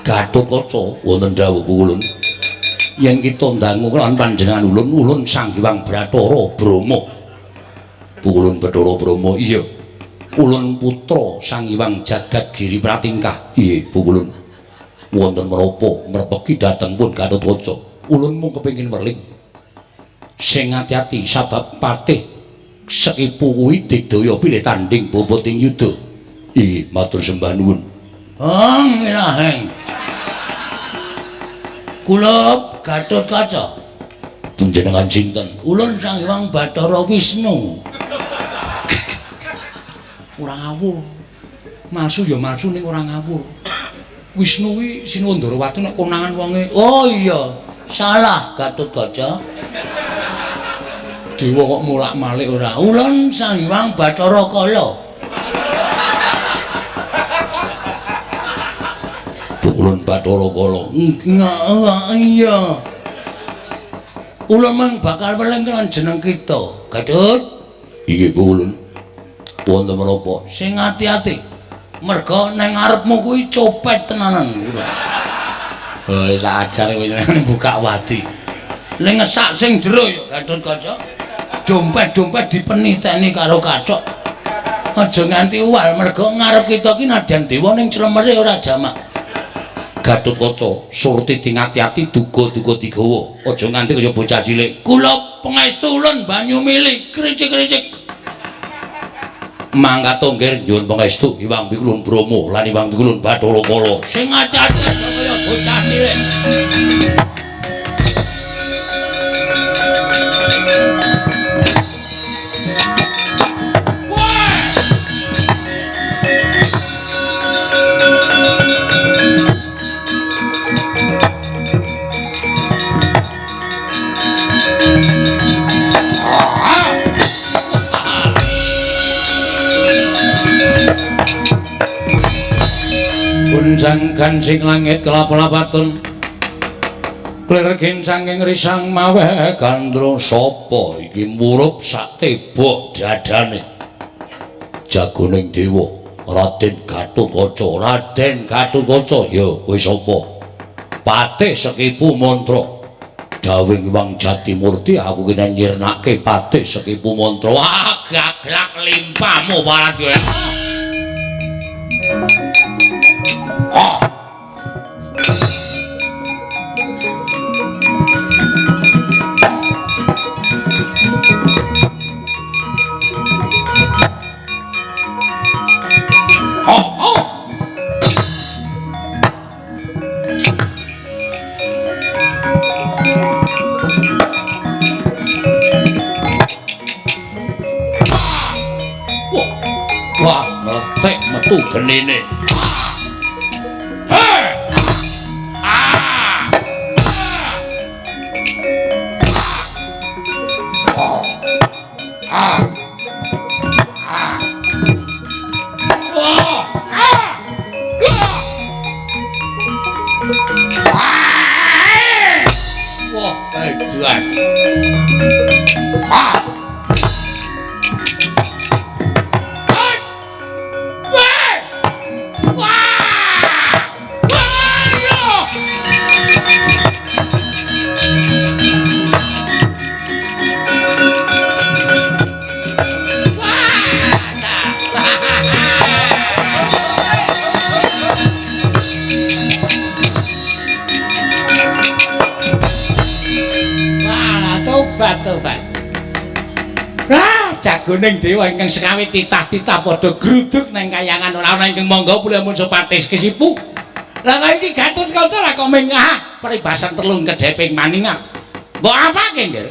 Gatotkaca wonten dawuh ulun. Yen kita ndangu lan panjenengan ulun, ulun Sang Hyang Bathara Brahma. Ulun Bathara Brahma, iya. Ulun putra Sang Hyang Jagat Giri Pratingkah. Iya, ulun. Wonten menapa mrepegi dhateng pun Gatotkaca. Ulun mung kepengin weling. Sing ati-ati sabab Patih Sekipu kuwi digdaya pilih tanding bobot ing yuda. Inggih, matur sembah nuwun. Hong ilaheng. Kula Gatotkaca. Panjenengan sinten? Ulun Sang Hyang Bathara Wisnu. Ora ngawur. Malsu ya malsu ning ora ngawur. Wisnu kuwi Sinuwun Ndarawati nek konangan wonge. Oh iya, salah Gatotkaca. Dewa kok molak-malik ora. Ulun Sang Hyang Bathara Kala. Ulun Bathara Kala. Iya. Ulun mung bakal weling lan jeneng kita. Gatot. Inggih, ulun. Wonten menapa? Sing ati-ati. Merga nang ngarepmu kuwi copet tenanan. Oh, sak ajar kowe buka wadi. Ning ngesak sing jero ya Gatotkaca. Dompet-dompet dipeniteni karo kathok. Aja nganti uwal merga ngarep kita ki nadyan dewa ning clemere ora jamak. Gatotkaca surti dingati-ati duga-duga digawa. Aja nganti kaya bocah cilik. Kula pangestu ulun banyu mili kricik-kricik. Mangkat nggih nyuwun pangestu Hyang Pikulun Brahma lan Hyang Pikulun Bathara Kala. Sing ati-ati aja kaya bocah cilik. Gunjang gancing langit kelap-lapatun klir kincanging risang maweh gandrung. Sapa iki murup sak tebok dadane jagoning dewa Raden Gatotkaca. Raden Gatotkaca, ya kowe sapa? Patih Sekipu Mantra. Dawing Hyang Jatimurti aku kena nyirnake Patih Sekipu Mantra. Wah, gaglak limpamu Paradya. Ah. Oh, oh. Wah, wah, meletek metu genine. Wah, Edan. Ah. Tobat. Ah, jagoning dewa ingkang sekawe titah-titah padha gruduk nang kayangan ora ana ingkang mangga pulih mun sopatis kesipu. Lah kaya iki Gatotkaca lah kok ming peribasan telung kedheping maningan. Mbok apake, Nggih?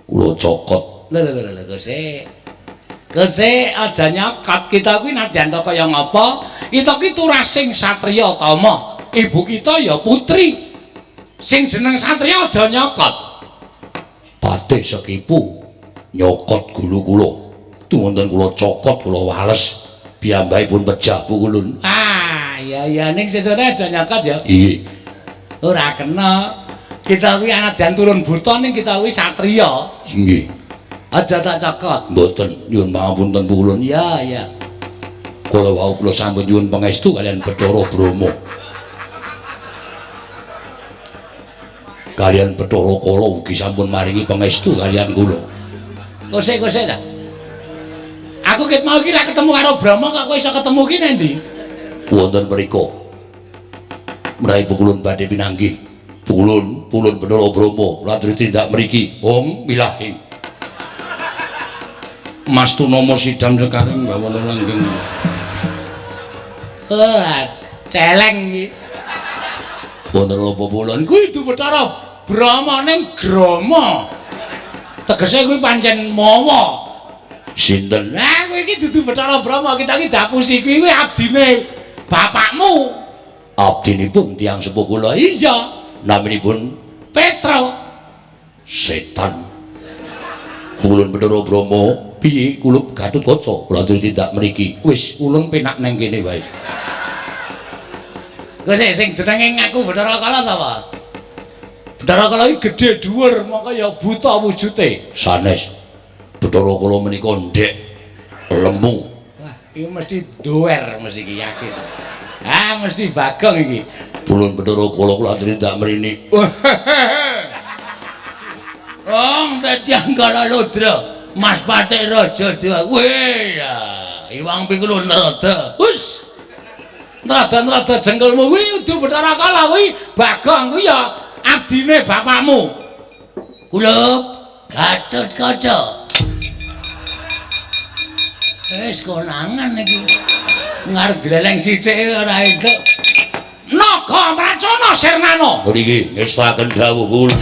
Kula cokot. Lho lho lho Gusti. Gusti aja nyokot, kita kuwi nadyan ta kaya ngapa? Kita ki turasing satriya tama. Ibu kita ya putri. Sing jeneng satriya aja nyokot. Patih Sekipu nyokot gulu kula. Tuwonten kula cokot kula wales. Piyambakipun pejah pukulun. Ah, iya iya ning sesone aja nyokot ya. Iya. Ora kena. Kita kuwi anadyan turun buta ning kita kuwi satriya. Nggih. Aja tak cokot. Mboten, nyuwun pangapunten pukulun. Iya, iya. Kala wau kula sampun nyuwun pangestu kaliyan Bathara Brahma. Kalian Bathara Kala ugi sampun maringi pangestu kalian kula. Kosek-kosek ta. Aku ket mau iki ra ketemu karo Brahma kok kowe iso ketemu ki nang ndi? Wonten mriku. Menawi pukulun badhe pinanggih. Pulun, pulun Bathara Brahma kula aturi tindak mriki. Om ilahi. Mas Tunama sidam sekaring bawana langgeng. Oh, celeng iki. Wonten apa pulun? Kuwi dudu Bathara Brahma ning Grama. Tegese kuwi pancen mawa. Sinten? Lah kowe iki dudu Bathara Brahma, kita iki dapusi kuwi abdine bapakmu. Abdinipun tiyang sepuh kula. Iya. Naminipun Petro. Setan. Kulun Bathara Brahma, piye kula Gatotkaca kula aturi tindak mriki. Wis ulung penak nang kene wae. Kowe sing jenenge ngaku Bathara Kala sapa? Bathara Kala iki gedhe dhuwur, mongko ya buta wujute. Sanes. Bathara Kala menika ndhek lemu. Wah, iki mesti dower mesti iki yakin. Ah, mesti Bagong iki. Pulun Bathara Kala kula aturi tindak mrene. Wong tetiang Kala Ludra, Mas Patih Raja Dewa. Weh, iwang pikulun nerada. Hus. Nerada-nerada jengkelmu kuwi udu Bathara Kala kuwi Bagong kuwi ya abdine bapakmu. Kula Gatotkaca. Wis konangan iki. Ngarep gleleng sithik ora entuk. Naga Pracona Sirnana. Mriki ngestaken dawuh kula.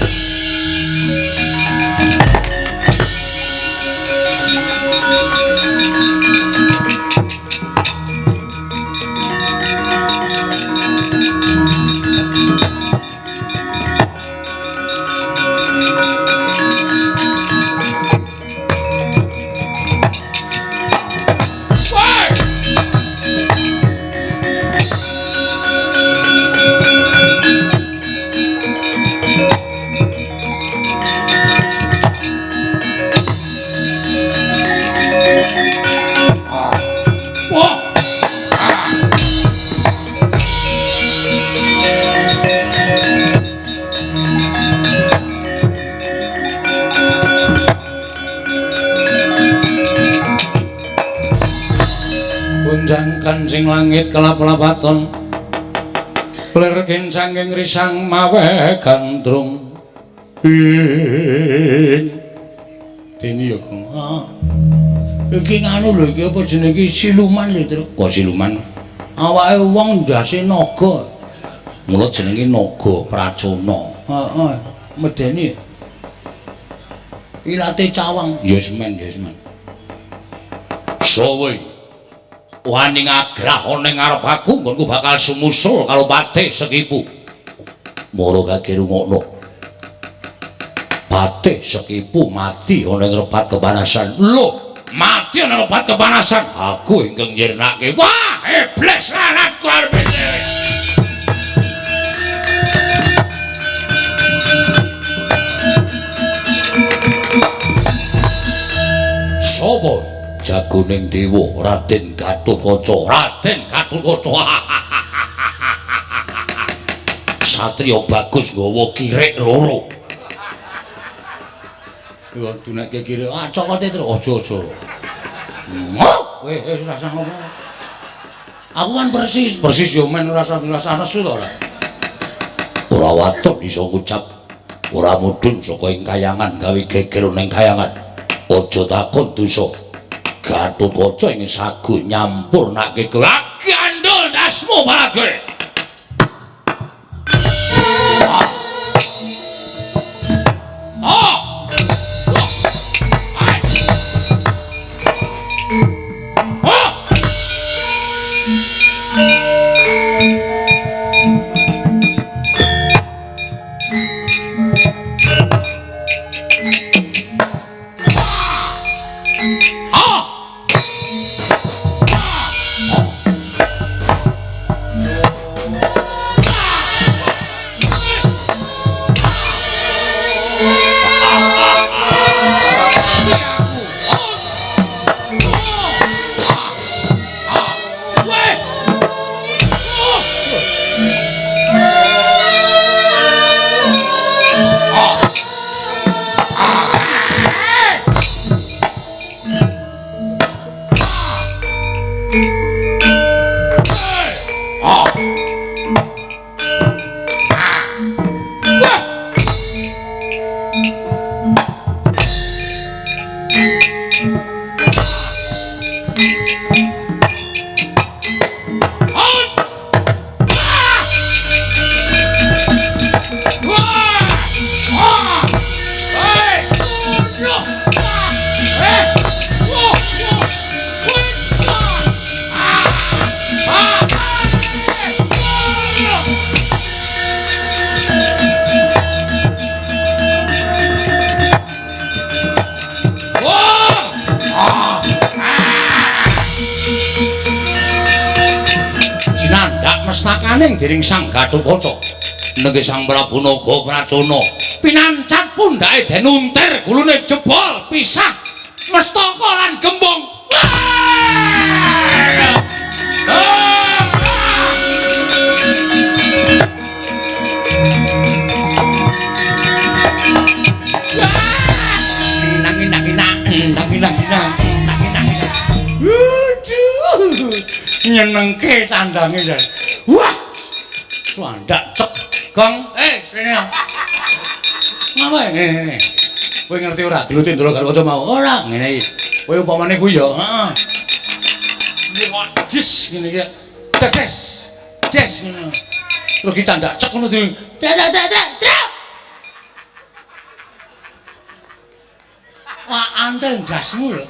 Kancing langit kelap-lapaton lir kincanging risang mawe gandrung ing dene ya Kang. Iki nganu lho iki apa jenenge siluman lho Tru. Kok siluman? Awake wong ndase naga. Mula jenenge Naga Pracona. Heeh, medeni. Ilate cawang. Yes men, yes men. Sowe wani ngagrah ana ing ngarep aku nggonku bakal sumusul karo Patih Sekipu. Mara kage rungokno. Patih Sekipu mati ana ing rebat kepanasan. Lho, mati ana rebat kepanasan. Aku ingkang nyirnake. Wah, iblis lanat karepe dhewe. Aguning Dewa Raden Gatotkaca. Raden Gatotkaca. Satria bagus nggawa kirik loro. Yo dunekke kirik. Ah cokote terus aja-aja. Ngoh, weh rasah ngomong. Aku kan persis, persis yo men ora rasa nesu to ora. Ora waton iso ngucap, ora mudhun saka ing kayangan gawe geger ning kayangan. Aja takon dosa. Gatotkaca ing sagu nyampurnake kowe. Gandul dasmu Baladewa. Mestakaning dening Sang Gatotkaca nengge Sang Prabu Naga Pracona pinancat pundhake den untir gulune jebol pisah mestaka lan gembong. Nyenengke tandange jan. Wah. Suandak cek gong. Rene. Ngapa ngene. Kowe ngerti ora geluti ndoro karo kaca mau? Ora, ngene iki. Kowe upamane kuwi ya, heeh. Jis ngene iki. Des. Des ngene. Terus ki tandak cek ngono di. Trek trek trek trek. Wah, antel ndasmu lho.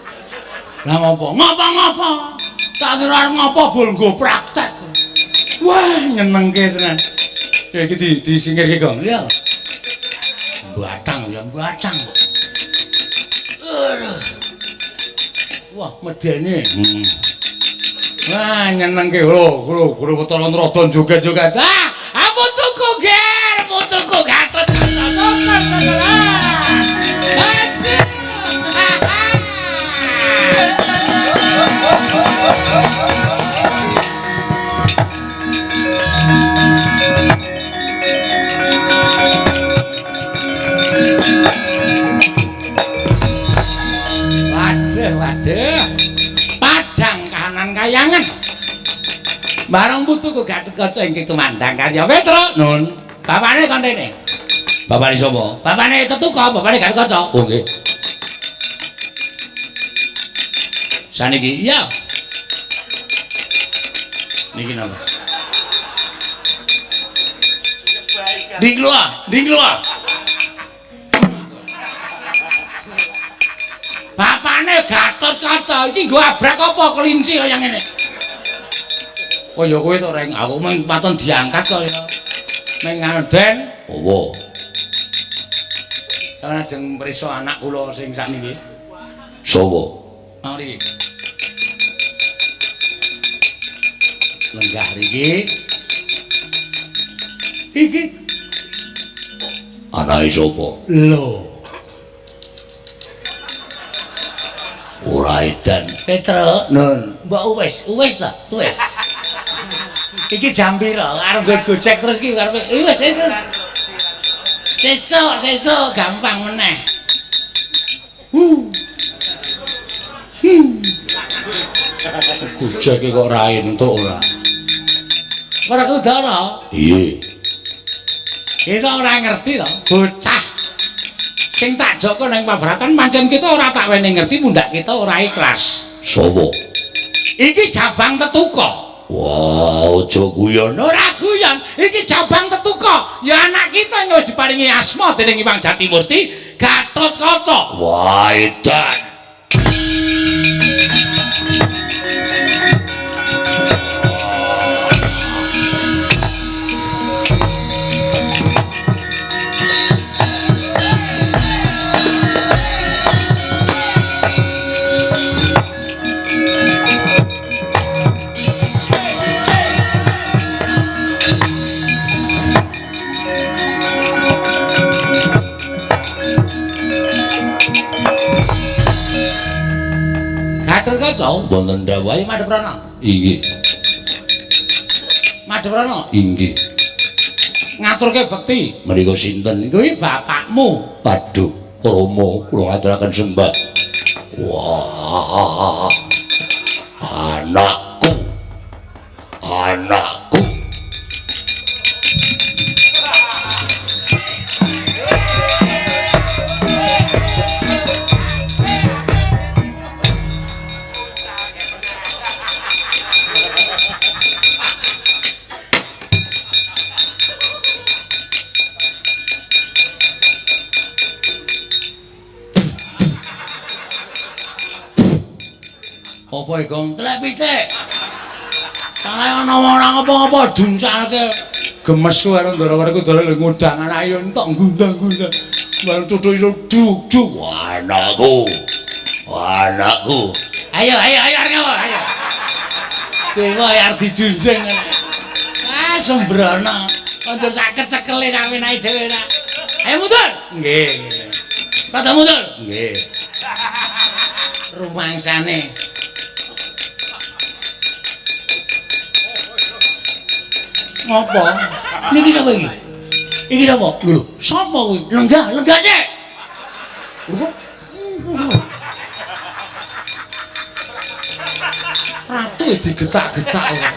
Lah ngopo? Ngopo-ngopo? Tak kira arep ngopo bol nggo praktek. Wah, nyenengke tenan. Ya iki disingkirke, Gong. Iya. Batang ya, batang. Aduh. Wah, medeni. Wah, nyenengke lho, lho, guru wetara rada joget-joget. Ah, putuku ger, putuku Gatot. Waduh, waduh. Padang kahanan kayangan. Bareng putuku Gatotkaca ingkang tumandang karya Petruk. Nun, bapane kon rene. Bapane sapa? Bapane Tetuka, bapane Gatotkaca. Oh nggih. Saniki iya. Niki napa? Dingloa, dingloa. Bapane Gatotkaca iki nggo abrak apa kelinci kaya ngene? Kaya kowe to, Reng. Aku mung paton diangkat kok ya. Ning nganden. Owo. Sampeyan ajeng mrisa anak kula sing sakniki. Sapa? Mau riki. Lenggah riki. Iki anake sapa? Lho. Ora Wah, edan. Petro, Nun. Mbok wis, wis ta, wis. Iki jam pira? Arep nggo Gojek terus iki karepe. Wis, wis. Sesuk, sesuk gampang meneh. Gojek kok ora entuk ora. Werkudara, Iya. kita ora ngerti to, bocah sing tak joko nang pabratan pancen kita ora tak wenehi ngerti pundak kita ora ikhlas. Sopo? Iki Jabang Tetuka. Wah, aja guyon. Ora guyon, iki Jabang Tetuka. Ya anak kita yang wis diparingi asma dening Hyang Jatimurti, Gatotkaca. Wah, edan. Gatotkaca, Wonten dawuh. ayo madhep rono. Inggih. Madhep rono. Inggih. Ngaturke bekti. Menika sinten? Kuwi bapakmu. Aduh, Rama kula ngaturaken sembah. Wah. Anakku. Anakku. Apa iku? Telek pitik. Salah ana wong ora ngapa-ngapa duncalke. Gemes ku karo Ndara Werkudara lho ngundang anake yo entok ngundang-ngundang. Bareng tutu iso duk-duk. Wah, anakku. Anakku. Ayo ayo ayo arep ngapa? Ayo. Dewa arep dijunjung. Ah sembrono. Konco sak kecekele sak menahi dhewe ra. Ayo mundur. Nggih. Rada mundur. Nggih. Rumangsane. Ngopo? Niki sapa iki? Iki sapa? Lho, sapa kuwi? Lenggah, lenggah sik. Lho kok Ratu digetak-getak ora.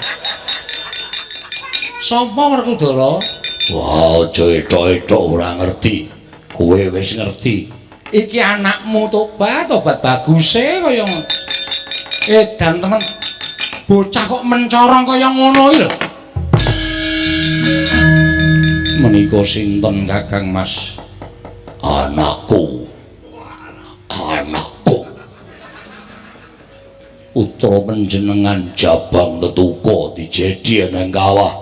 Sapa Werkudara? Wah, aja etok-etok ora ngerti. Kowe wis ngerti. Iki anakmu tobat, tobat baguse kaya ngono. Edan temen. Bocah kok mencorong kaya ngono iki lho. Menika sinten Kakang Mas? Anakku. Anakku. Putra panjenengan Jabang Tetuka dijedi nang kawah.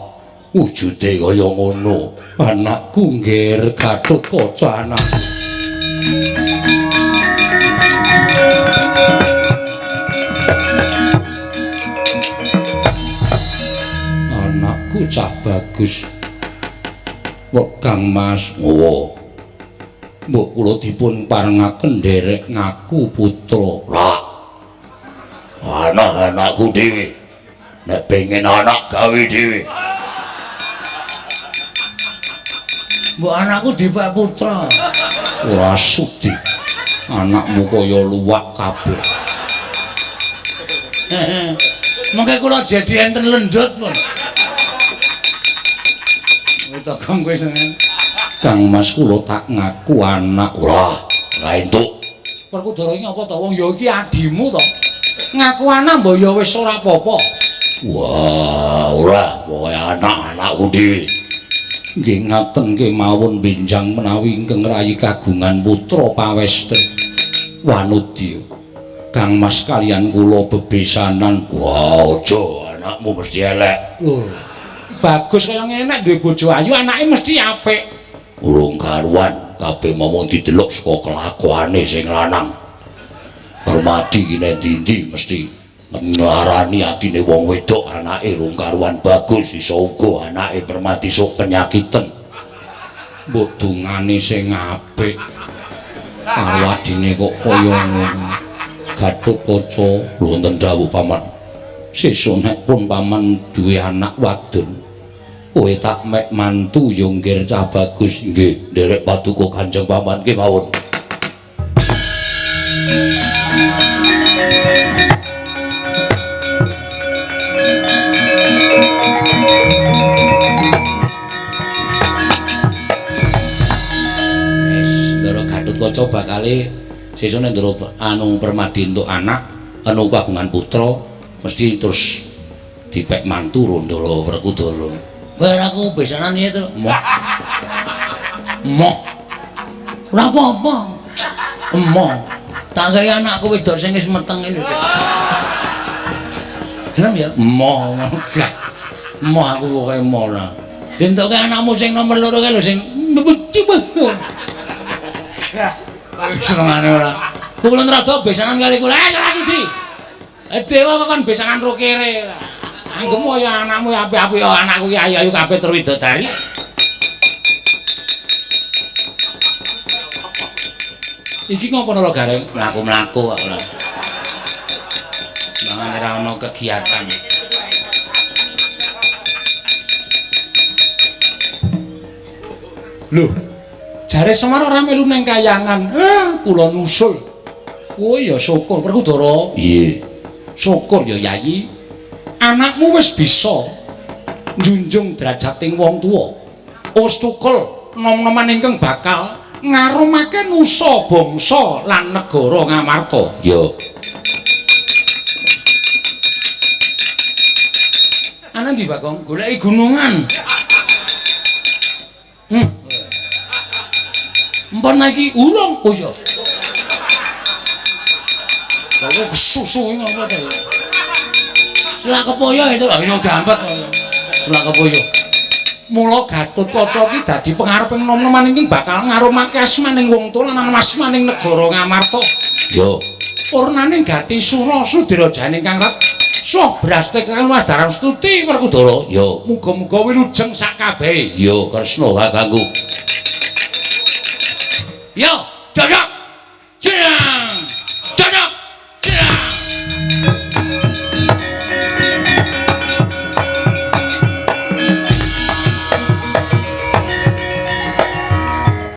Wujude kaya ngono. Anakku nggir Gatotkaca anakku. Anakku cah bagus. Kok Kang Mas Ngowo. Mbok kula dipun parengaken nderek ngaku putra. Ra. Anak-anakku dhewe. Nek pengen anak gawe dhewe. Mbok anakku dipek putra. Ora sudi. Anakmu kaya luwak kabeh. Mengke kula jadi enten lendut pun. Kang kowe seneng. Kang Mas kula tak ngaku anak. Ora, ora entuk. Werkudara iki apa to? Wong ya iki adimu to. Ngaku anak mbok ya wis ora apa-apa. Wah, ora, pokoke anak-anakku dhewe. Nggih ngaten kemawon benjang menawi ingkang rayi kagungan putra pawestri Wanudya. Kang Mas kalian kula bebesanan. Wah, aja anakmu mesti elek. Lho. Bagus kaya ngene nek duwe bojo ayu anake mesti apik. Urung karuan kabeh momong didelok saka kelakuane sing lanang. Permadi iki nek ndi-ndi mesti nglarani atine wong wedok anake rung karuan bagus iso uga anake Permadi sok penyakiten. Mbok dungane sing apik. Karo adine kok kaya ngono. Gatotkaca, wonten dawuh paman. Sesuk nek pun paman duwe anak wadon, kowe tak mek mantu yo nggir cah bagus. Nggih, nderek paduka Kanjeng Paman kemawon. Wis, Ndara Gatotkaca bakale sesuk nek Ndara anu Permadi entuk anak, anu kagungan putra, mesti terus dipek mantu Ndara Werkudara. Bar aku besanan iki to. Moh. Moh. Ora apa-apa. Emoh. Tak gawe anakku wedok sing wis meteng iki. Gelem ya? Emoh. Emoh aku pokoke emoh ora. Dientuke anakmu sing nomor 2 kae lho sing senengane ora. Kula rada besanan kali kula. Eh ora sudi. Dewa kok kon besanan ro kere. Anggemu kaya anakmu apik-apik anakku ki ayu-ayu kabeh tur widodari. Iki ngopo lho Gareng? Mlaku-mlaku kok ora. Mangan ora ono kegiatan. Lho, jare Semar ora melu nang kayangan. Kula nusul. Oh ya syukur Werkudara. Iya. Syukur ya Yayi. Anakmu wis bisa njunjung drajating wong tuwa. Wis tukul nom-noman ingkang bakal ngarumake nusa bangsa lan negara Ngamarta. Ya. Ana ndi Bagong? Goleki gunungan. Empon iki urung. Oh iya. Kok kesusu iki ngopo to ya? Selak kepoyo itu lho iso dampet. Selak kepoyo. Mula Gatotkaca iki dadi pengareping nom-noman ingkang bakal ngarumake asmaning wong tuwa lan asmaning negara Ngamarta. Ya. Purnaning gati sura sudrajane kang reksa brastek kang wasdaran stuti Werkudara. Ya, muga-muga wilujeng sak kabehe. Ya, Kresna kakangku. Ya, dadak. Jeng.